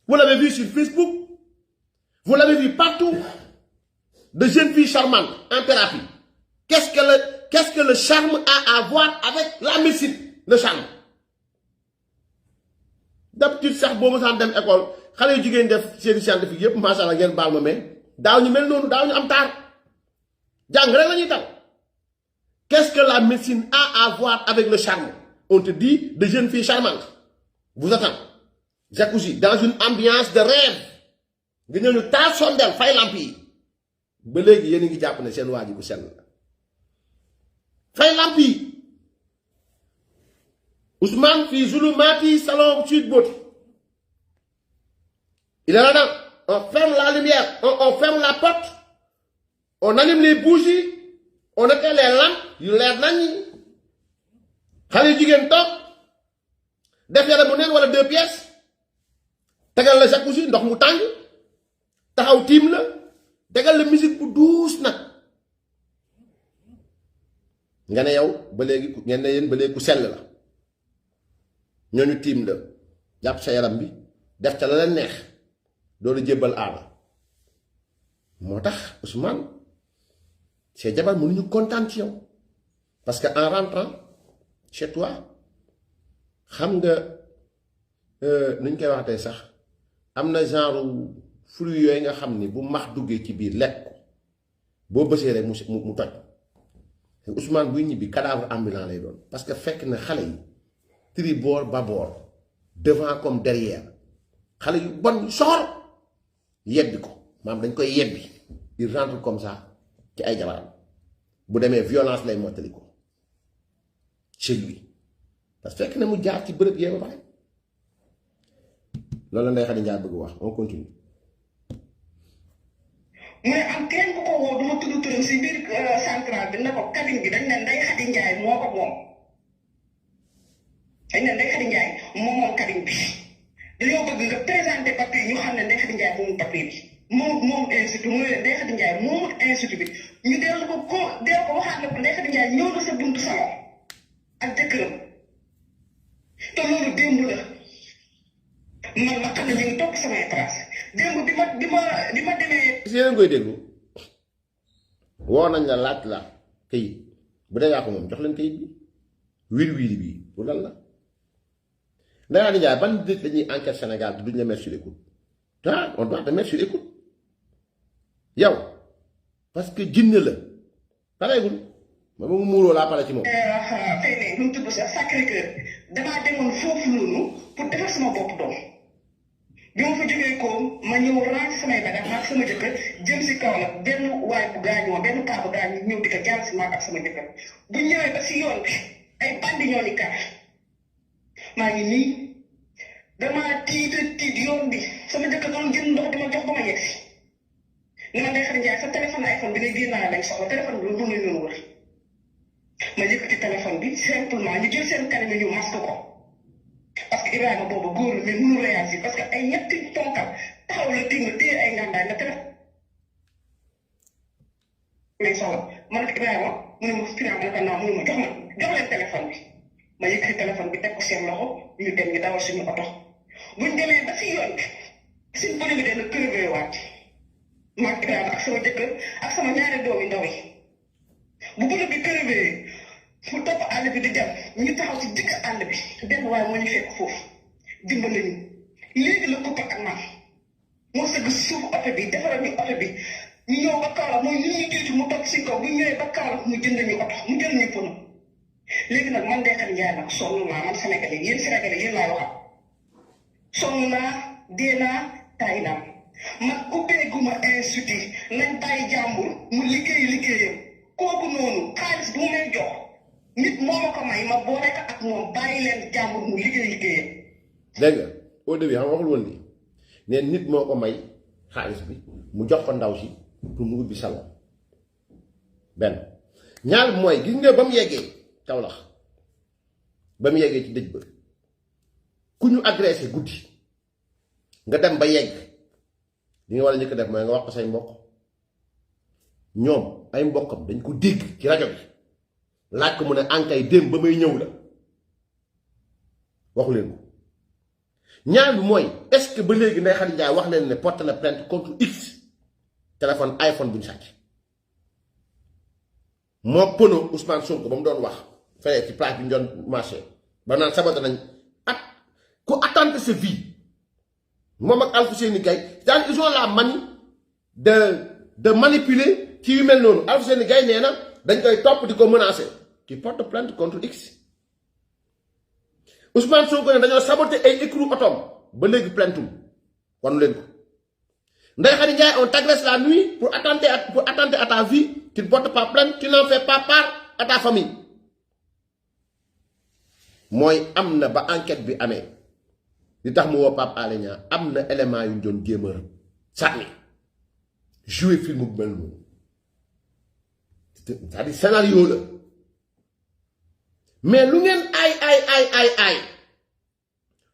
Speaker 2: vous l'avez vu sur Facebook vous l'avez vu partout de jeunes filles charmantes en thérapie qu'est-ce que le charme a à voir avec la médecine le charme d'habitude sax boo ma saan dem école xale yu jigéen def série scientifique yépp macha allah ngeen baal ma mais daaw ñu mel noonu daaw ñu am taar jàng rek la ñuy taw qu'est-ce que la médecine a à voir avec le charme on te dit de jeunes filles charmantes vous attendez jacuzzi dans une ambiance de rêve nga ñëw ñu taal sondel fay lamp yi ba léegi yéen a ngi jàpp ne seen waa ji ku sell la fay lamp yi Ousmane fii zulumati salon Sweet Beauty il est là-dedans on ferme la lumière on ferme la porte on allume les bougies on éteint les lampes yu leer nañ xale yu jigéen toog def yara mu neen wala 2 pièces tegal la jacuzzi ndox mu tàng taxaw tiim la tegal la musique bu douce nag nga ne yow ba léegi ngeen ne yéen ba léegi ku sell la ñooñu tiim la jàpp sa yaram bi def ca la leen neex doolu jébbal aada moo tax Ousmane ses jabar mënuñu kontaan ci yow parce que en rentrant chez toi xam nga nuñ koy wax tey sax am na genre fruit yooyu nga xam ni bu max duggee ci biir lekk ko boo bësee rek mu toj Ousmane buy ñibbi cadavre ambulant lay doon parce que fekk na xale yi tribord babord devant comme derrière xale yu bon soxor yebbi ko maam dañ koy yebbi il rentre comme ça ci ay jabaram bu demee violence lay mottali ko chez lui parce que fekk na mu jaar ci bërëb yee ba pare loolu la Ndeye Khady Ndiaye bëgg wax on continue.
Speaker 4: mu ne am kenn ku ko woo du ma tudd turam si biir central bi ne ko cabine bi dañ ne Ndeye Khady Ndiaye moo ko moom dañ ne Ndeye Khady Ndiaye moom cabine bi dañoo bëgg nga présenté papier ñu xam ne Ndeye Khady Ndiaye moomu papier bi moom institut mu ne Ndeye Khady Ndiaye moomu institut bi ñu dellu ko waxaat ne ko Ndeye Khady Ndiaye ñëw na sa buntu salon ak jëkkëram te loolu démb la man ma xam ne ñu ngi topp samay trace démb bi ma demee.
Speaker 2: si yéen koy déglu woo nañ la laaj la këyit bu dee yaa ko moom jox leen këyit bi wiiri bii pour lan la Ndeye Khady Ndiaye ban nit lañuy enquête Sénégal duñ la mettre sur écoute ah on doit te mettre sur écoute yow parce que jinne la pareegul ma mu muuroo laa pare ci moom.
Speaker 4: fay ne lu mu tudd sax Sacré-Cœur damaa demoon foofu noonu pour defar sama bopp doom bi ma fa jógee ko ma ñëw range samay bagage maag sama jëkkër jëm si kaw nag benn waay bu gaañoo benn paa bu gaañoo ñëw di ko jàll si maag ak sama jëkkër bu ñëwee ba si yoon bi ay bandi ñoo ni kar maa ngi nii damaa tiit yoon bi sama jëkkër doon jënd ndox di ma jox ba ma yegg si ni ma Ndeye Khady Ndiaye sa téléphone iPhone bi ne génnaa lañ soxla téléphone bi lu ñu wër ma yëkkati téléphone bi simplement ñu jël seen kanam ñu masque ko parce que Ibrahima boobu góor la mais mënu réagir parce que ay ñetti ponkal taxaw la tiim la téye ay ngàndaay nga téléphone lañ soxla ma ne ko Ibrahima mu ne ma finalement ma ne ko non mu ne ma jox leen téléphone bi ma yëkkati téléphone bi teg ko seen loxo ñu dem ñu dawal suñu oto buñ demee ba si yoon bi suñ bëri bi dana crevé waat maag Ibrahima ak sama jëkkër ak sama ñaari doom yi ndaw yi bu bëri bi crevé mu topp àll bi di dem ñu taxaw ci digg àll bi benn waaye moo ñu fekk foofu dimbali ñu léegi la coupé ak man moo sëgg suufu oto bi defaral ñu oto bi ñu ñëw ba Kaolack mooy li ñuy jiitu mu topp si kaw bu ñu ñëwee ba Kaolack mu jënd ñu oto mu jël ñu pono léegi nag man Ndeye Khady Ndiaye nag sonn naa man Sénégalais yéen Sénégalais yéen laay waxal sonn naa dee naa taay naa man ubbeeguma institut nañ bàyyi jàmbur mu liggéeyam kooku noonu xaalis bu may jox nit moo ma ko may ma boole ko ak moom bàyyi leen jàmbur mu liggéeyam.
Speaker 2: dégg nga au début xam nga waxul woon lii ne nit moo ko may xaalis bi mu jox ko ndaw si pour mu ubbi salon benn ñaar mooy gis nga ba mu yeggee Kaolack ba mu yeggee ci dëj ba ku ñu agressé guddi nga dem ba yegg li nga war a njëkk def mooy nga wax ko say mbokk ñoom ay mbokkam dañ ko dégg ci rajo bi laaj ko mu ne ankay démb ba may ñëw la waxu leen ko ñaar bi mooy est-ce que ba léegi Ndeye Khady Ndiaye wax leen ne porte na plainte contre X téléphone iPhone bu ñu sàcc moo pono Ousmane Sonko ba mu doon wax fayee ci place bi ñu doon marché ba naan saboté nañ at ku attenter sa vie moom ak Alfousseyni Gaye c'est-à-dire ils ont la manie de manipuler ci yu mel noonu Alfousseyni Gaye nee na dañ koy topp di ko menacer qui porte plainte contre X Ousmane Sonko ne dañoo saboté ay écrou otom ba léegi plaintul wanu leen ko Ndeye Khady Ndiaye on t'agresse la nuit pour attenter à ta vie tu ne portes pas plainte tu n'en fais pas part à ta famille mooy am na ba enquête bi amee li tax mu woo Pape Alé Niang am na élément yu ñu doon jéem a sànni jouer film bu mel noonu c'est-à-dire scénario la mais lu ngeen ay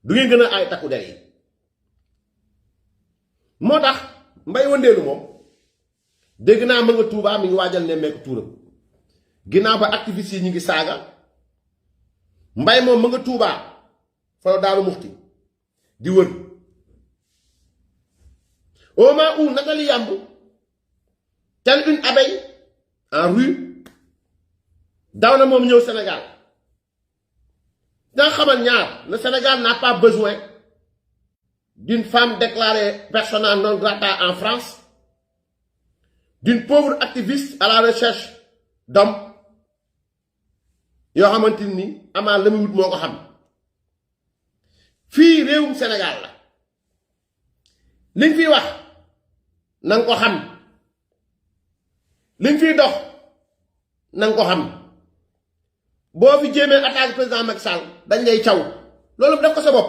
Speaker 2: du ngeen gën a ay takku der yi moo tax Mbaye Wëndeelu moom dégg naa ma nga Tuubaa mi ngi waajal ne meeku tuuram ginnaaw ba activiste yi ñu ngi saaga Mbaye moom ma nga Tuubaa fa Daaru Muxti di wër au moment où Nathalie Yamb telle une abeille en rue daw na moom ñëw Sénégal danga xamal ñaar le Sénégal n'a pas besoin d'une femme déclarée persona non grata en France, d'une pauvre activiste à la recherche d'hommes yoo xamante ni amaan la muy wut moo ko xam fii réewum Sénégal la liñ fiy wax nanga ko xam liñ fiy dox nanga ko xam boo fi jéemee attaque président Macky Sall dañ lay caw loolu def ko sa bopp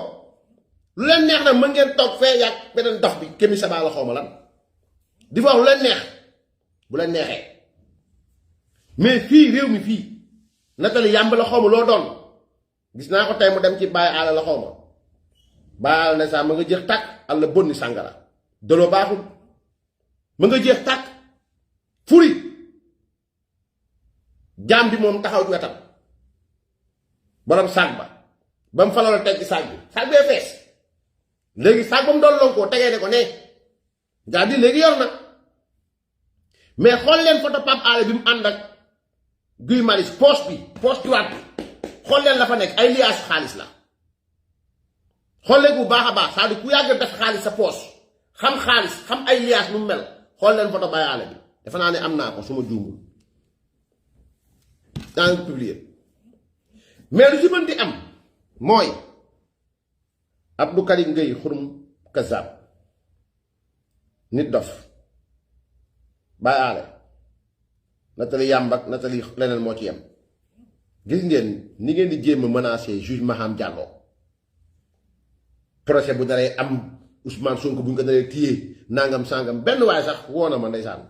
Speaker 2: lu leen neex nag mën ngeen toog fee yàgg beneen dox bi kémi sabaa la xawma lan di fa wax lu leen neex bu leen neexee mais fii réew mi fii Nathalie Yamb la xawma loo doon gis naa ko tey mu dem ci Baye Alla la xawma Baye Alla ne sax ma nga jeex tàkk alla bonni sàngara dolo baaxul ma nga jeex tàkk furi jaam bi moom taxaw ci wetam borom saag ba mu falal teg ci saag bee fees léegi saag ba mu doon lonkoo tegee ne ko ne gaa di léegi yor na mais xool leen photo Pape Alé bi mu ànd ak Guy Marius poche droite bi xool leen la fa nekk ay liaas xaalis la xool leen bu baax a baax c'est-à-dire ku yàgg def xaalis sa poche xam xaalis xam ay liaas nu mu mel xool leen photo Baye Alé bi defe naa ne am naa ko su ma juumul daa ngi publier mais lu ci mën di am mooy Abdou Karim Gueye xurum kazaab nit dof Baye Alé Nathalie Yamb ak Nathalie leneen moo ci yem gis ngeen ni ngeen di jéem a menacer juge Maham Diallo procès bu daree am Ousmane Sonko bu ñu ko daree téye nangam sangam benn waaye sax woo na ma ndeysaan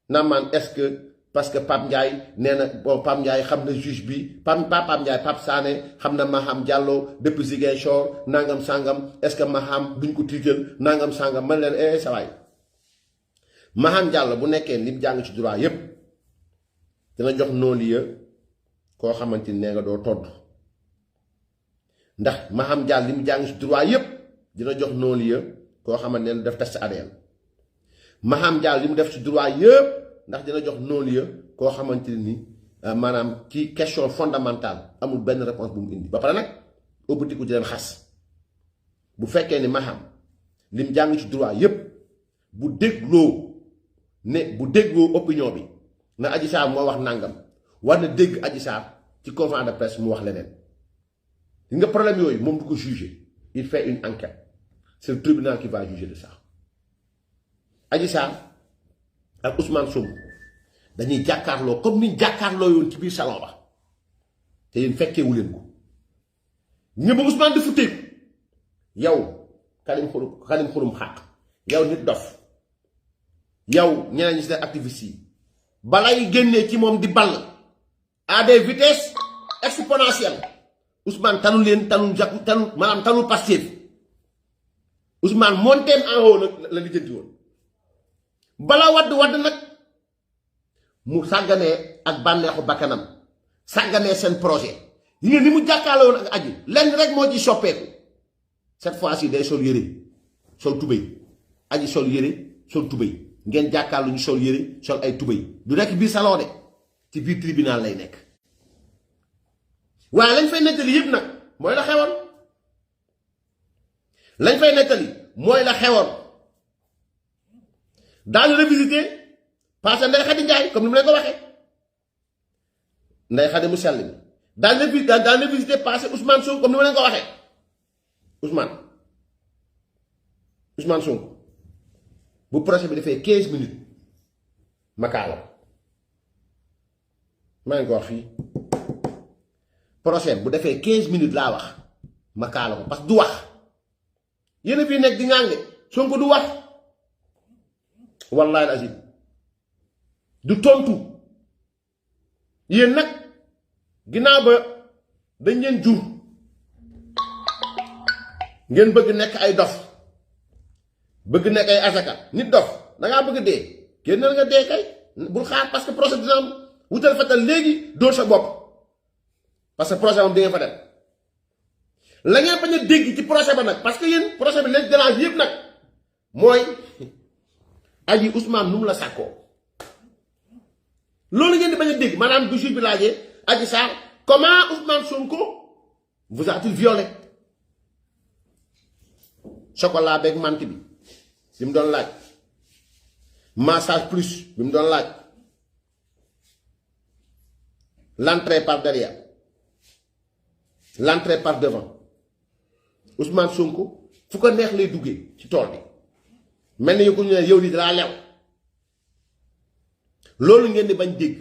Speaker 2: naa man est-ce que parce que Pape Ndiaye nee na bon Pape Ndiaye xam na juge bi Pape Ndiaye Pape Sané xam na Maham Diallo depuis Ziguinchor nangam sangam est-ce que Maham duñ ko tiital nangam sangam man leen sa waay Maham Diallo bu nekkee li mu jàng ci droit yépp dina jox non-lieu koo xamante ni nee nga doo todd ndax Maham Diallo li mu jàng ci droit yépp dina jox non-lieu koo xamante ne def test ADN Maham Diallo li mu def ci droit yépp ndax dina jox non-lieu koo xamante ni maanaam ci question fondamentale amul benn réponse bu mu indi ba pare nag ëbbatiku di leen xas bu fekkee ni Maham li mu jàng ci droit yépp bu dégloo opinion bi na Adji Sarr moo wax nangam war na dégg Adji Sarr ci conférence de presse mu wax leneen li nga problème yooyu moom du ko juger il fait une enquête c'est le tribunal qui va juger de ça Adji Sarr ak Ousmane Sonko dañuy jàkkaarloo comme ni jàkkaarloo yoon ci biir salon ba te yéen fekkeewu leen ko ñëpp Ousmane di futteeku yow Karim xurum xàq yow nit dof yow ñeneen ñi si activiste yi balay génnee ci moom di ball à des vitesses exponentielles Ousmane tanul leen tanul maanaam tanul Pastef Ousmane monteem en haut nag la lijjanti woon bala wadd nag mu sàgganee ak bànneexu bakkanam sàgganee seen projet yi ngeen ni mu jàkkaarloo woon ak Adji lenn rek moo ci soppeeku cette fois-ci day sol yére sol tubéy Adji sol yére sol tubéy ngeen jàkkaarlu ñu sol yére sol ay tubéy du nekk biir salon de ci biir tribunal lay nekk waaye lañ fay nettali yëpp nag mooy la xewoon lañ fay nettali mooy la xewoon daañu revisiter parce que Ndeye Khady Ndiaye comme ni mu leen ko waxee Ndeye Khady mu sell mi daañu revisiter parce que Ousmane Sonko comme ni ma leen ko waxee Ousmane Sonko bu procès bi defee 15 minutes ma kaala maa ngi ko wax fii procès bu defee 15 minutes laa wax ma kaala ko parce que du wax yéen a fii nekk di ŋànge Sonko du wax wallahi azim du tontu yéen nag ginnaaw ba dañ leen jur ngeen bëgg nekk ay dof bëgg nekk ay asaka nit dof dangaa bëgg dee génnal nga dee kay bul xaar parce que procès dina am wutal fatal léegi dóor sa bopp parce que procès moom di ngeen fa dem la ngeen bañ a dégg ci procès ba nag parce que yéen procès bi leen dérange yëpp nag mooy Adji Ousmane nu mu la sàkkoo loolu ngeen di bañ a dégg maanaam bu juge bi laajee Adji Sarr comment Ousmane Sonko vous a-t-il violé chocolat beeg mante bi mu doon laaj massage plus bi mu doon laaj l'entrée par derrière l'entrée par devant Ousmane Sonko fu ko neex lay duggee ci tool bi mel ni ko ñu ne yow di dalaa lew loolu ngeen di bañ dégg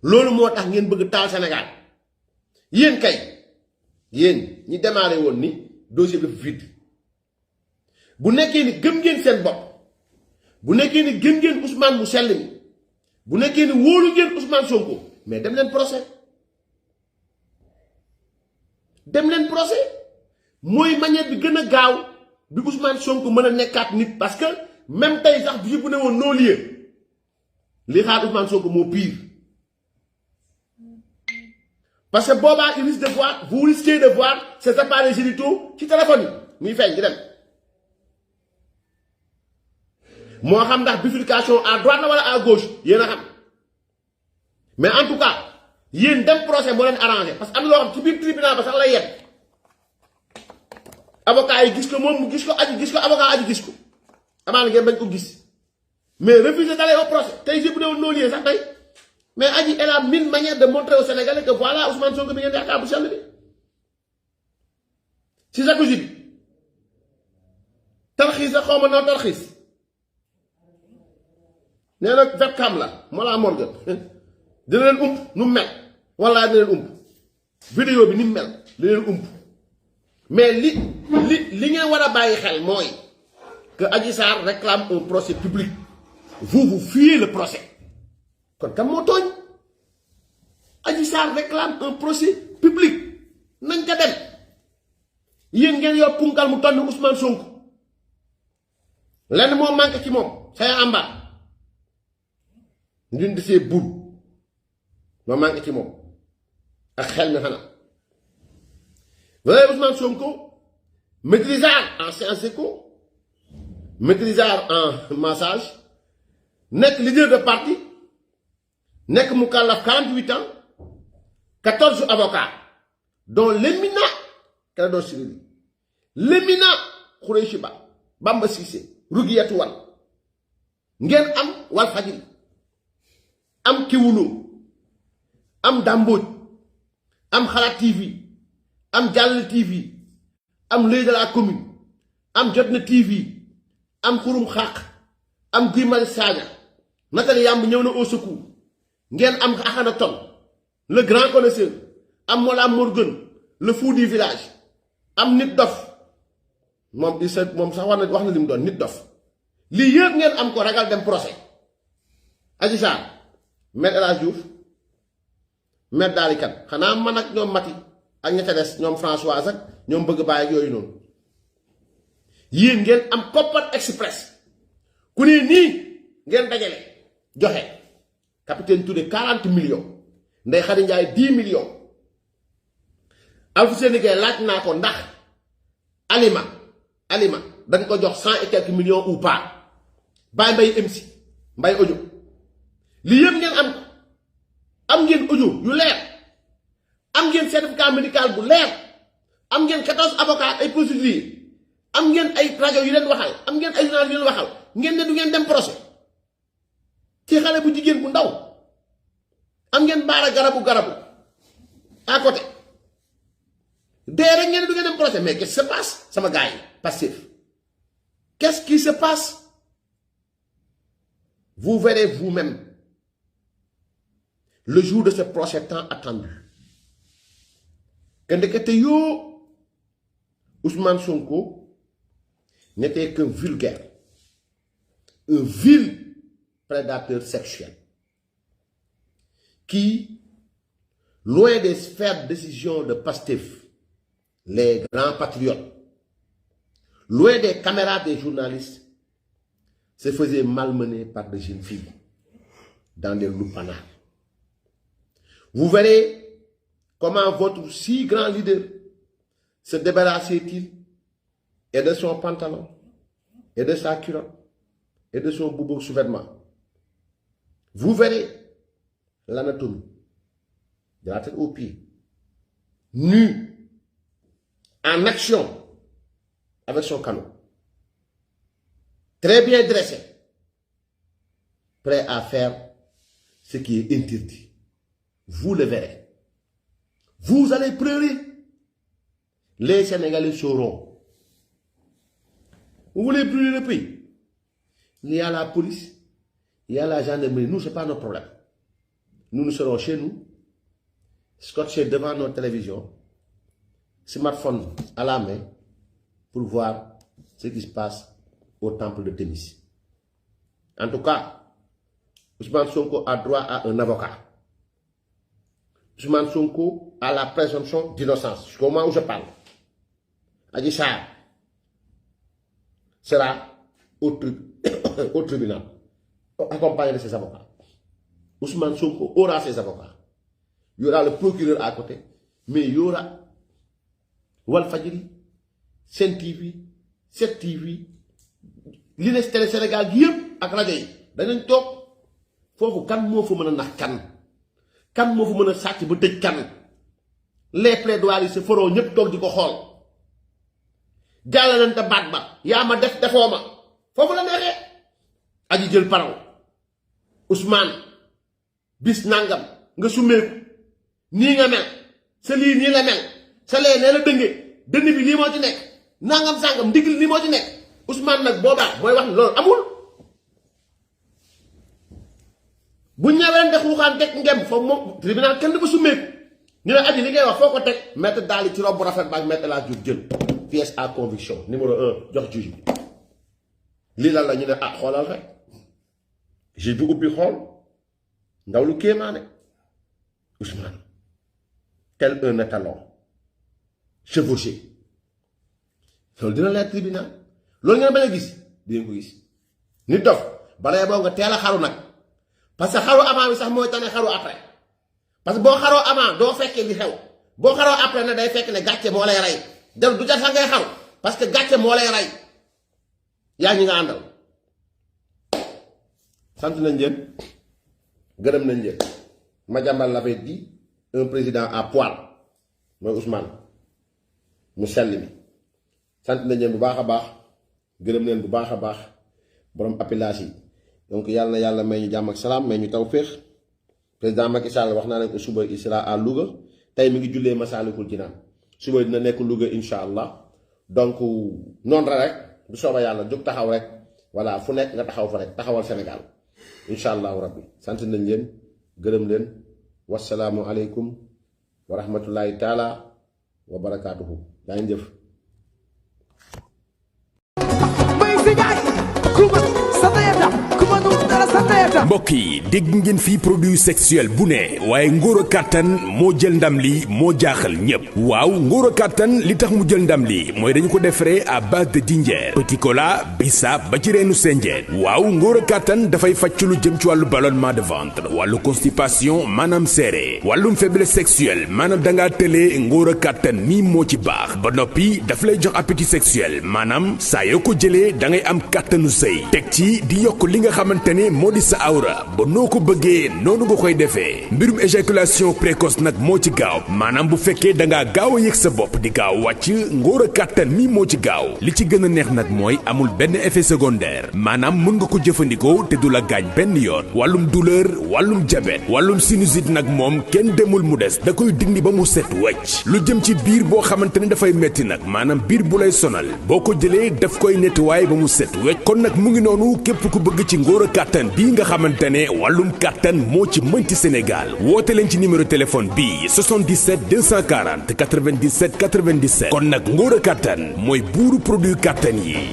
Speaker 2: loolu moo tax ngeen bëgg taal Sénégal yéen kay yéen ñi démarré woon ni dossier bi vide bu nekkee ni gëm ngeen seen bopp bu nekkee ni gëm ngeen Ousmane mu sell mi bu nekkee ni wóolu ngeen Ousmane Sonko mais dem leen procès mooy manière bi gën a gaaw bi Ousmane Sonko mën a nekkaat nit parce que même tey sax bi bu ne woon non lieu li xaar Ousmane Sonko moo pire parce que boobaa il risque de voir vous risquez de voir ces appareils génitaux ci téléphone yi muy feeñ di dem moo xam ndax bifurcation à droite la wala à gauche yéen a xam mais en tout cas yéen dem procès moo leen arrangé parce que am na loo xam ci biir tribunal ba sax lay yem avocat yi gis ko moom mu gis ko aji gis ko avocat aji gis ko amaana ngeen bañ ko gis mais refuser d'aller au procès tey jii bu newoon non lieu sax tey mais aji elle a mille manières de montrer aux Sénégalais que voilà Ousmane Sonko bi ngeen yaakaar bu sell bi ci jacuzzi bi tarxiis a xaw ma noo tarxiis nee na webcam la Mollah Morgun dina leen ump nu mu mel walla dina leen ump vidéo bi ni mu mel dina leen ump mais li ngeen war a bàyyi xel mooy que Adji Sarr réclame un procès public vous fuyez le procès kon kam moo tooñ Adji Sarr réclame un procès public nañ ca dem yéen ngeen yor punkal mu tonn Ousmane Sonko lenn moo manqué ci moom c'est amba ndin di see bul moo manqué ci moom ak xel mi xanaa vous voyez Ousmane Sonko maîtrisard en sciences éco maîtrisard en massage nekk leader de parti nekk mu kàllaf 48 ans 14 avocats dont l'éminent Clédor Ciré Ly l'éminent Khoureyssi Ba Bamba Cissé Rougiatou Wane ngeen am Walfadjri am Kewoulo am Dambodj am Xalaat TV am Jàll TV am L'Oeil de la Commune am Jotna TV am Xurum Xaq am Guy Marius Sagna Nathalie Yamb ñëw na au secours ngeen am Akhenaton le grand connaisseur am Mollah Morgun le fou du village am Nit Dof moom moom sax wax na li mu doon Nit Dof lii yëpp ngeen am ko ragal dem procès Adji Sarr Maître El Hadji Diouf Maître Daly Kane xanaa man ak ñoom Mati ak ña ca des ñoom Françoise ak ñoom bëgg bàyyi ak yooyu noonu yéen ngeen am Koppat Express ku ne nii ngeen dajale joxe capitaine Touré 40 millions Ndeye Khady Ndiaye 10 millions Alpha Sénégal laaj naa ko ndax alima dañ ko jox 100 et quelques millions ou pas Baye Mbaye MC Mbaye audio lii yëpp ngeen am ngeen audio yu leer am ngeen certificat médical bu leer am ngeen 14 avocats ay procédures am ngeen ay rajo yu leen waxal am ngeen ay journal yu leen waxal ngeen ne du ngeen dem procès ci xale bu jigéen bu ndaw am ngeen baara garabu à côté dee rek ngeen ne du ngeen dem procès mais qu'est-ce qui se passe sama gars yi Pastef qu'est-ce qui se passe vous verrez vous-même le jour de ce procès tant attendu que ndekete yoo Ousmane Sonko n'était qu'un vulgaire, un vil prédateur sexuel qui, loin des sphères de décision de Pastef, les grands patriotes, loin des caméras des journalistes, se faisait malmener par des jeunes filles dans des loupanards. Vous verrez comment votre si grand leader se débarrassait-il et de son pantalon, et de sa culotte, et de son boubou sous-vêtement. Vous verrez l'anatomie de la tête aux pieds, nu, en action, avec son canot, très bien dressé, prêt à faire ce qui est interdit. Vous le verrez. Vous allez pleurer. Les Sénégalais sauront. Vous voulez brûler le pays? Il y a la police, il y a la gendarmerie. Nous, ce n'est pas notre problème. Nous serons chez nous, scotchés devant notre télévision, smartphone à la main, pour voir ce qui se passe au temple de Thémis. En tout cas, Ousmane Sonko a droit à un avocat. Ousmane Sonko a la présomption d'innocence. Jusqu'au moment où je parle. Adji Sarr sera au tribunal, accompagné de ses avocats. Ousmane Sonko aura ses avocats. Il y aura le procureur à côté, mais il y aura Walfadjri, Sen TV, 7 TV, li ne télé Sénégal gi yëpp ak rajo yi danañ toog foofu kan moo fa mën a nax kan moo fa mën a sàcc ba tëj kan les plaidoiries se feront ñëpp toog di ko xool jàllalante baat ba yaa ma def defoo ma foofu la neexee aji jël paraw Ousmane bis nangam nga summeeku nii nga mel sa lii nii la mel sa lee nee la dëngee dënn bi lii moo ci nekk nangam sangam ndigil lii moo ci nekk Ousmane nag boobaa mooy wax ni loolu amul bu ñëwee def xuuxaan teg ngem foofu moom tribunal kenn du ko summeeku ñu ne aji li ngay wax foo ko teg mettre daal ci robe bu rafet ba ak mettre la jur jël pièce à conviction numéro 1 jox juge bi lii lan la ñu ne ah xoolal rek juge bi ubbi xool ndaw lu kéemaane Ousmane tel un étalon chevauché loolu dina leer tribunal loolu ngeen bañ a gis dinañ ko gis nit dof balay boo nga teel a xaru nag parce que xaru avant bi sax mooy tane xaru après parce que boo xaroo avant doo fekkee li xew boo xaroo après ne day fekk ne gàcce moo lay rey dem du jar sax ngay xaru parce que gàcce moo lay rey yaa ñi nga àndal sant nañ leen gërëm nañ leen Madiambal l'avait dit un président à poil mooy Ousmane mu sell mi sant nañ leen bu baax a baax gërëm leen bu baax a baax borom appellation yi donc yàlla na yàlla may ñu jàmm ak salaam may ñu tawféex président Macky Sall wax naa leen ko suba il sera à Louga tey mi ngi jullee Massalikul Jinaan suba dina nekk Louga incha allah donc noonu rek bu sooba yàlla jóg taxaw rek voilà fu nekk nga taxaw fa rek taxawal Sénégal incha allahu rabbi sant nañ leen gërëm leen wasalaamu aleykum wa rahmatullahi taala wa barakaatuhu daa ngi jëf.
Speaker 1: mbokk yi dégg ngeen fii produit sexuel bu ne waaye ngóor a kàttan moo jël ndam li moo jaaxal ñépp waaw ngóor a kàttan li tax mu jël ndam li mooy dañu ko defaree à base de dinjeer petit cola bisaab ba ci reenu senjeen waaw ngóor a kàttan dafay fàcc lu jëm ci wàllu ballonnement de ventre wàllu constipation maanaam seere wàllum faiblesse sexuelle maanaam dangaa tëlee ngóor a kàttan mi moo ci baax ba noppi daf lay jox appétit sexuel maanaam saa yoo ko jëlee da ngay am kàttanu sëy teg ci di yokk li nga xamante ne moo di sa awra ba noo ko bëggee noonu nga koy defee mbirum éjaculation précoce nag moo ci gaaw maanaam bu fekkee dangaa gaaw a yëg sa bopp di gaaw wàcc ngóor a kàttan mi moo ci gaaw li ci gën a neex nag mooy amul benn effet secondaire maanaam mën nga ko jëfandikoo te du la gaañ benn yoon wàllum douleur wàllum diabète wàllum sinusite nag moom kenn demul mu des da koy dindi ba mu set wecc lu jëm ci biir boo xamante ne dafay metti nag maanaam biir bu lay sonal boo ko jëlee daf koy nettoyer ba mu set wecc kon nag mu ngi noonu képp ku bëgg ci ngóor a kàttan bii nga xamante ne wàllum kàttan moo ci mënti Sénégal woote leen ci numéro téléphone bii 77 240 97 97 kon nag ngóor a kàttan mooy buuru produit kàttan yi.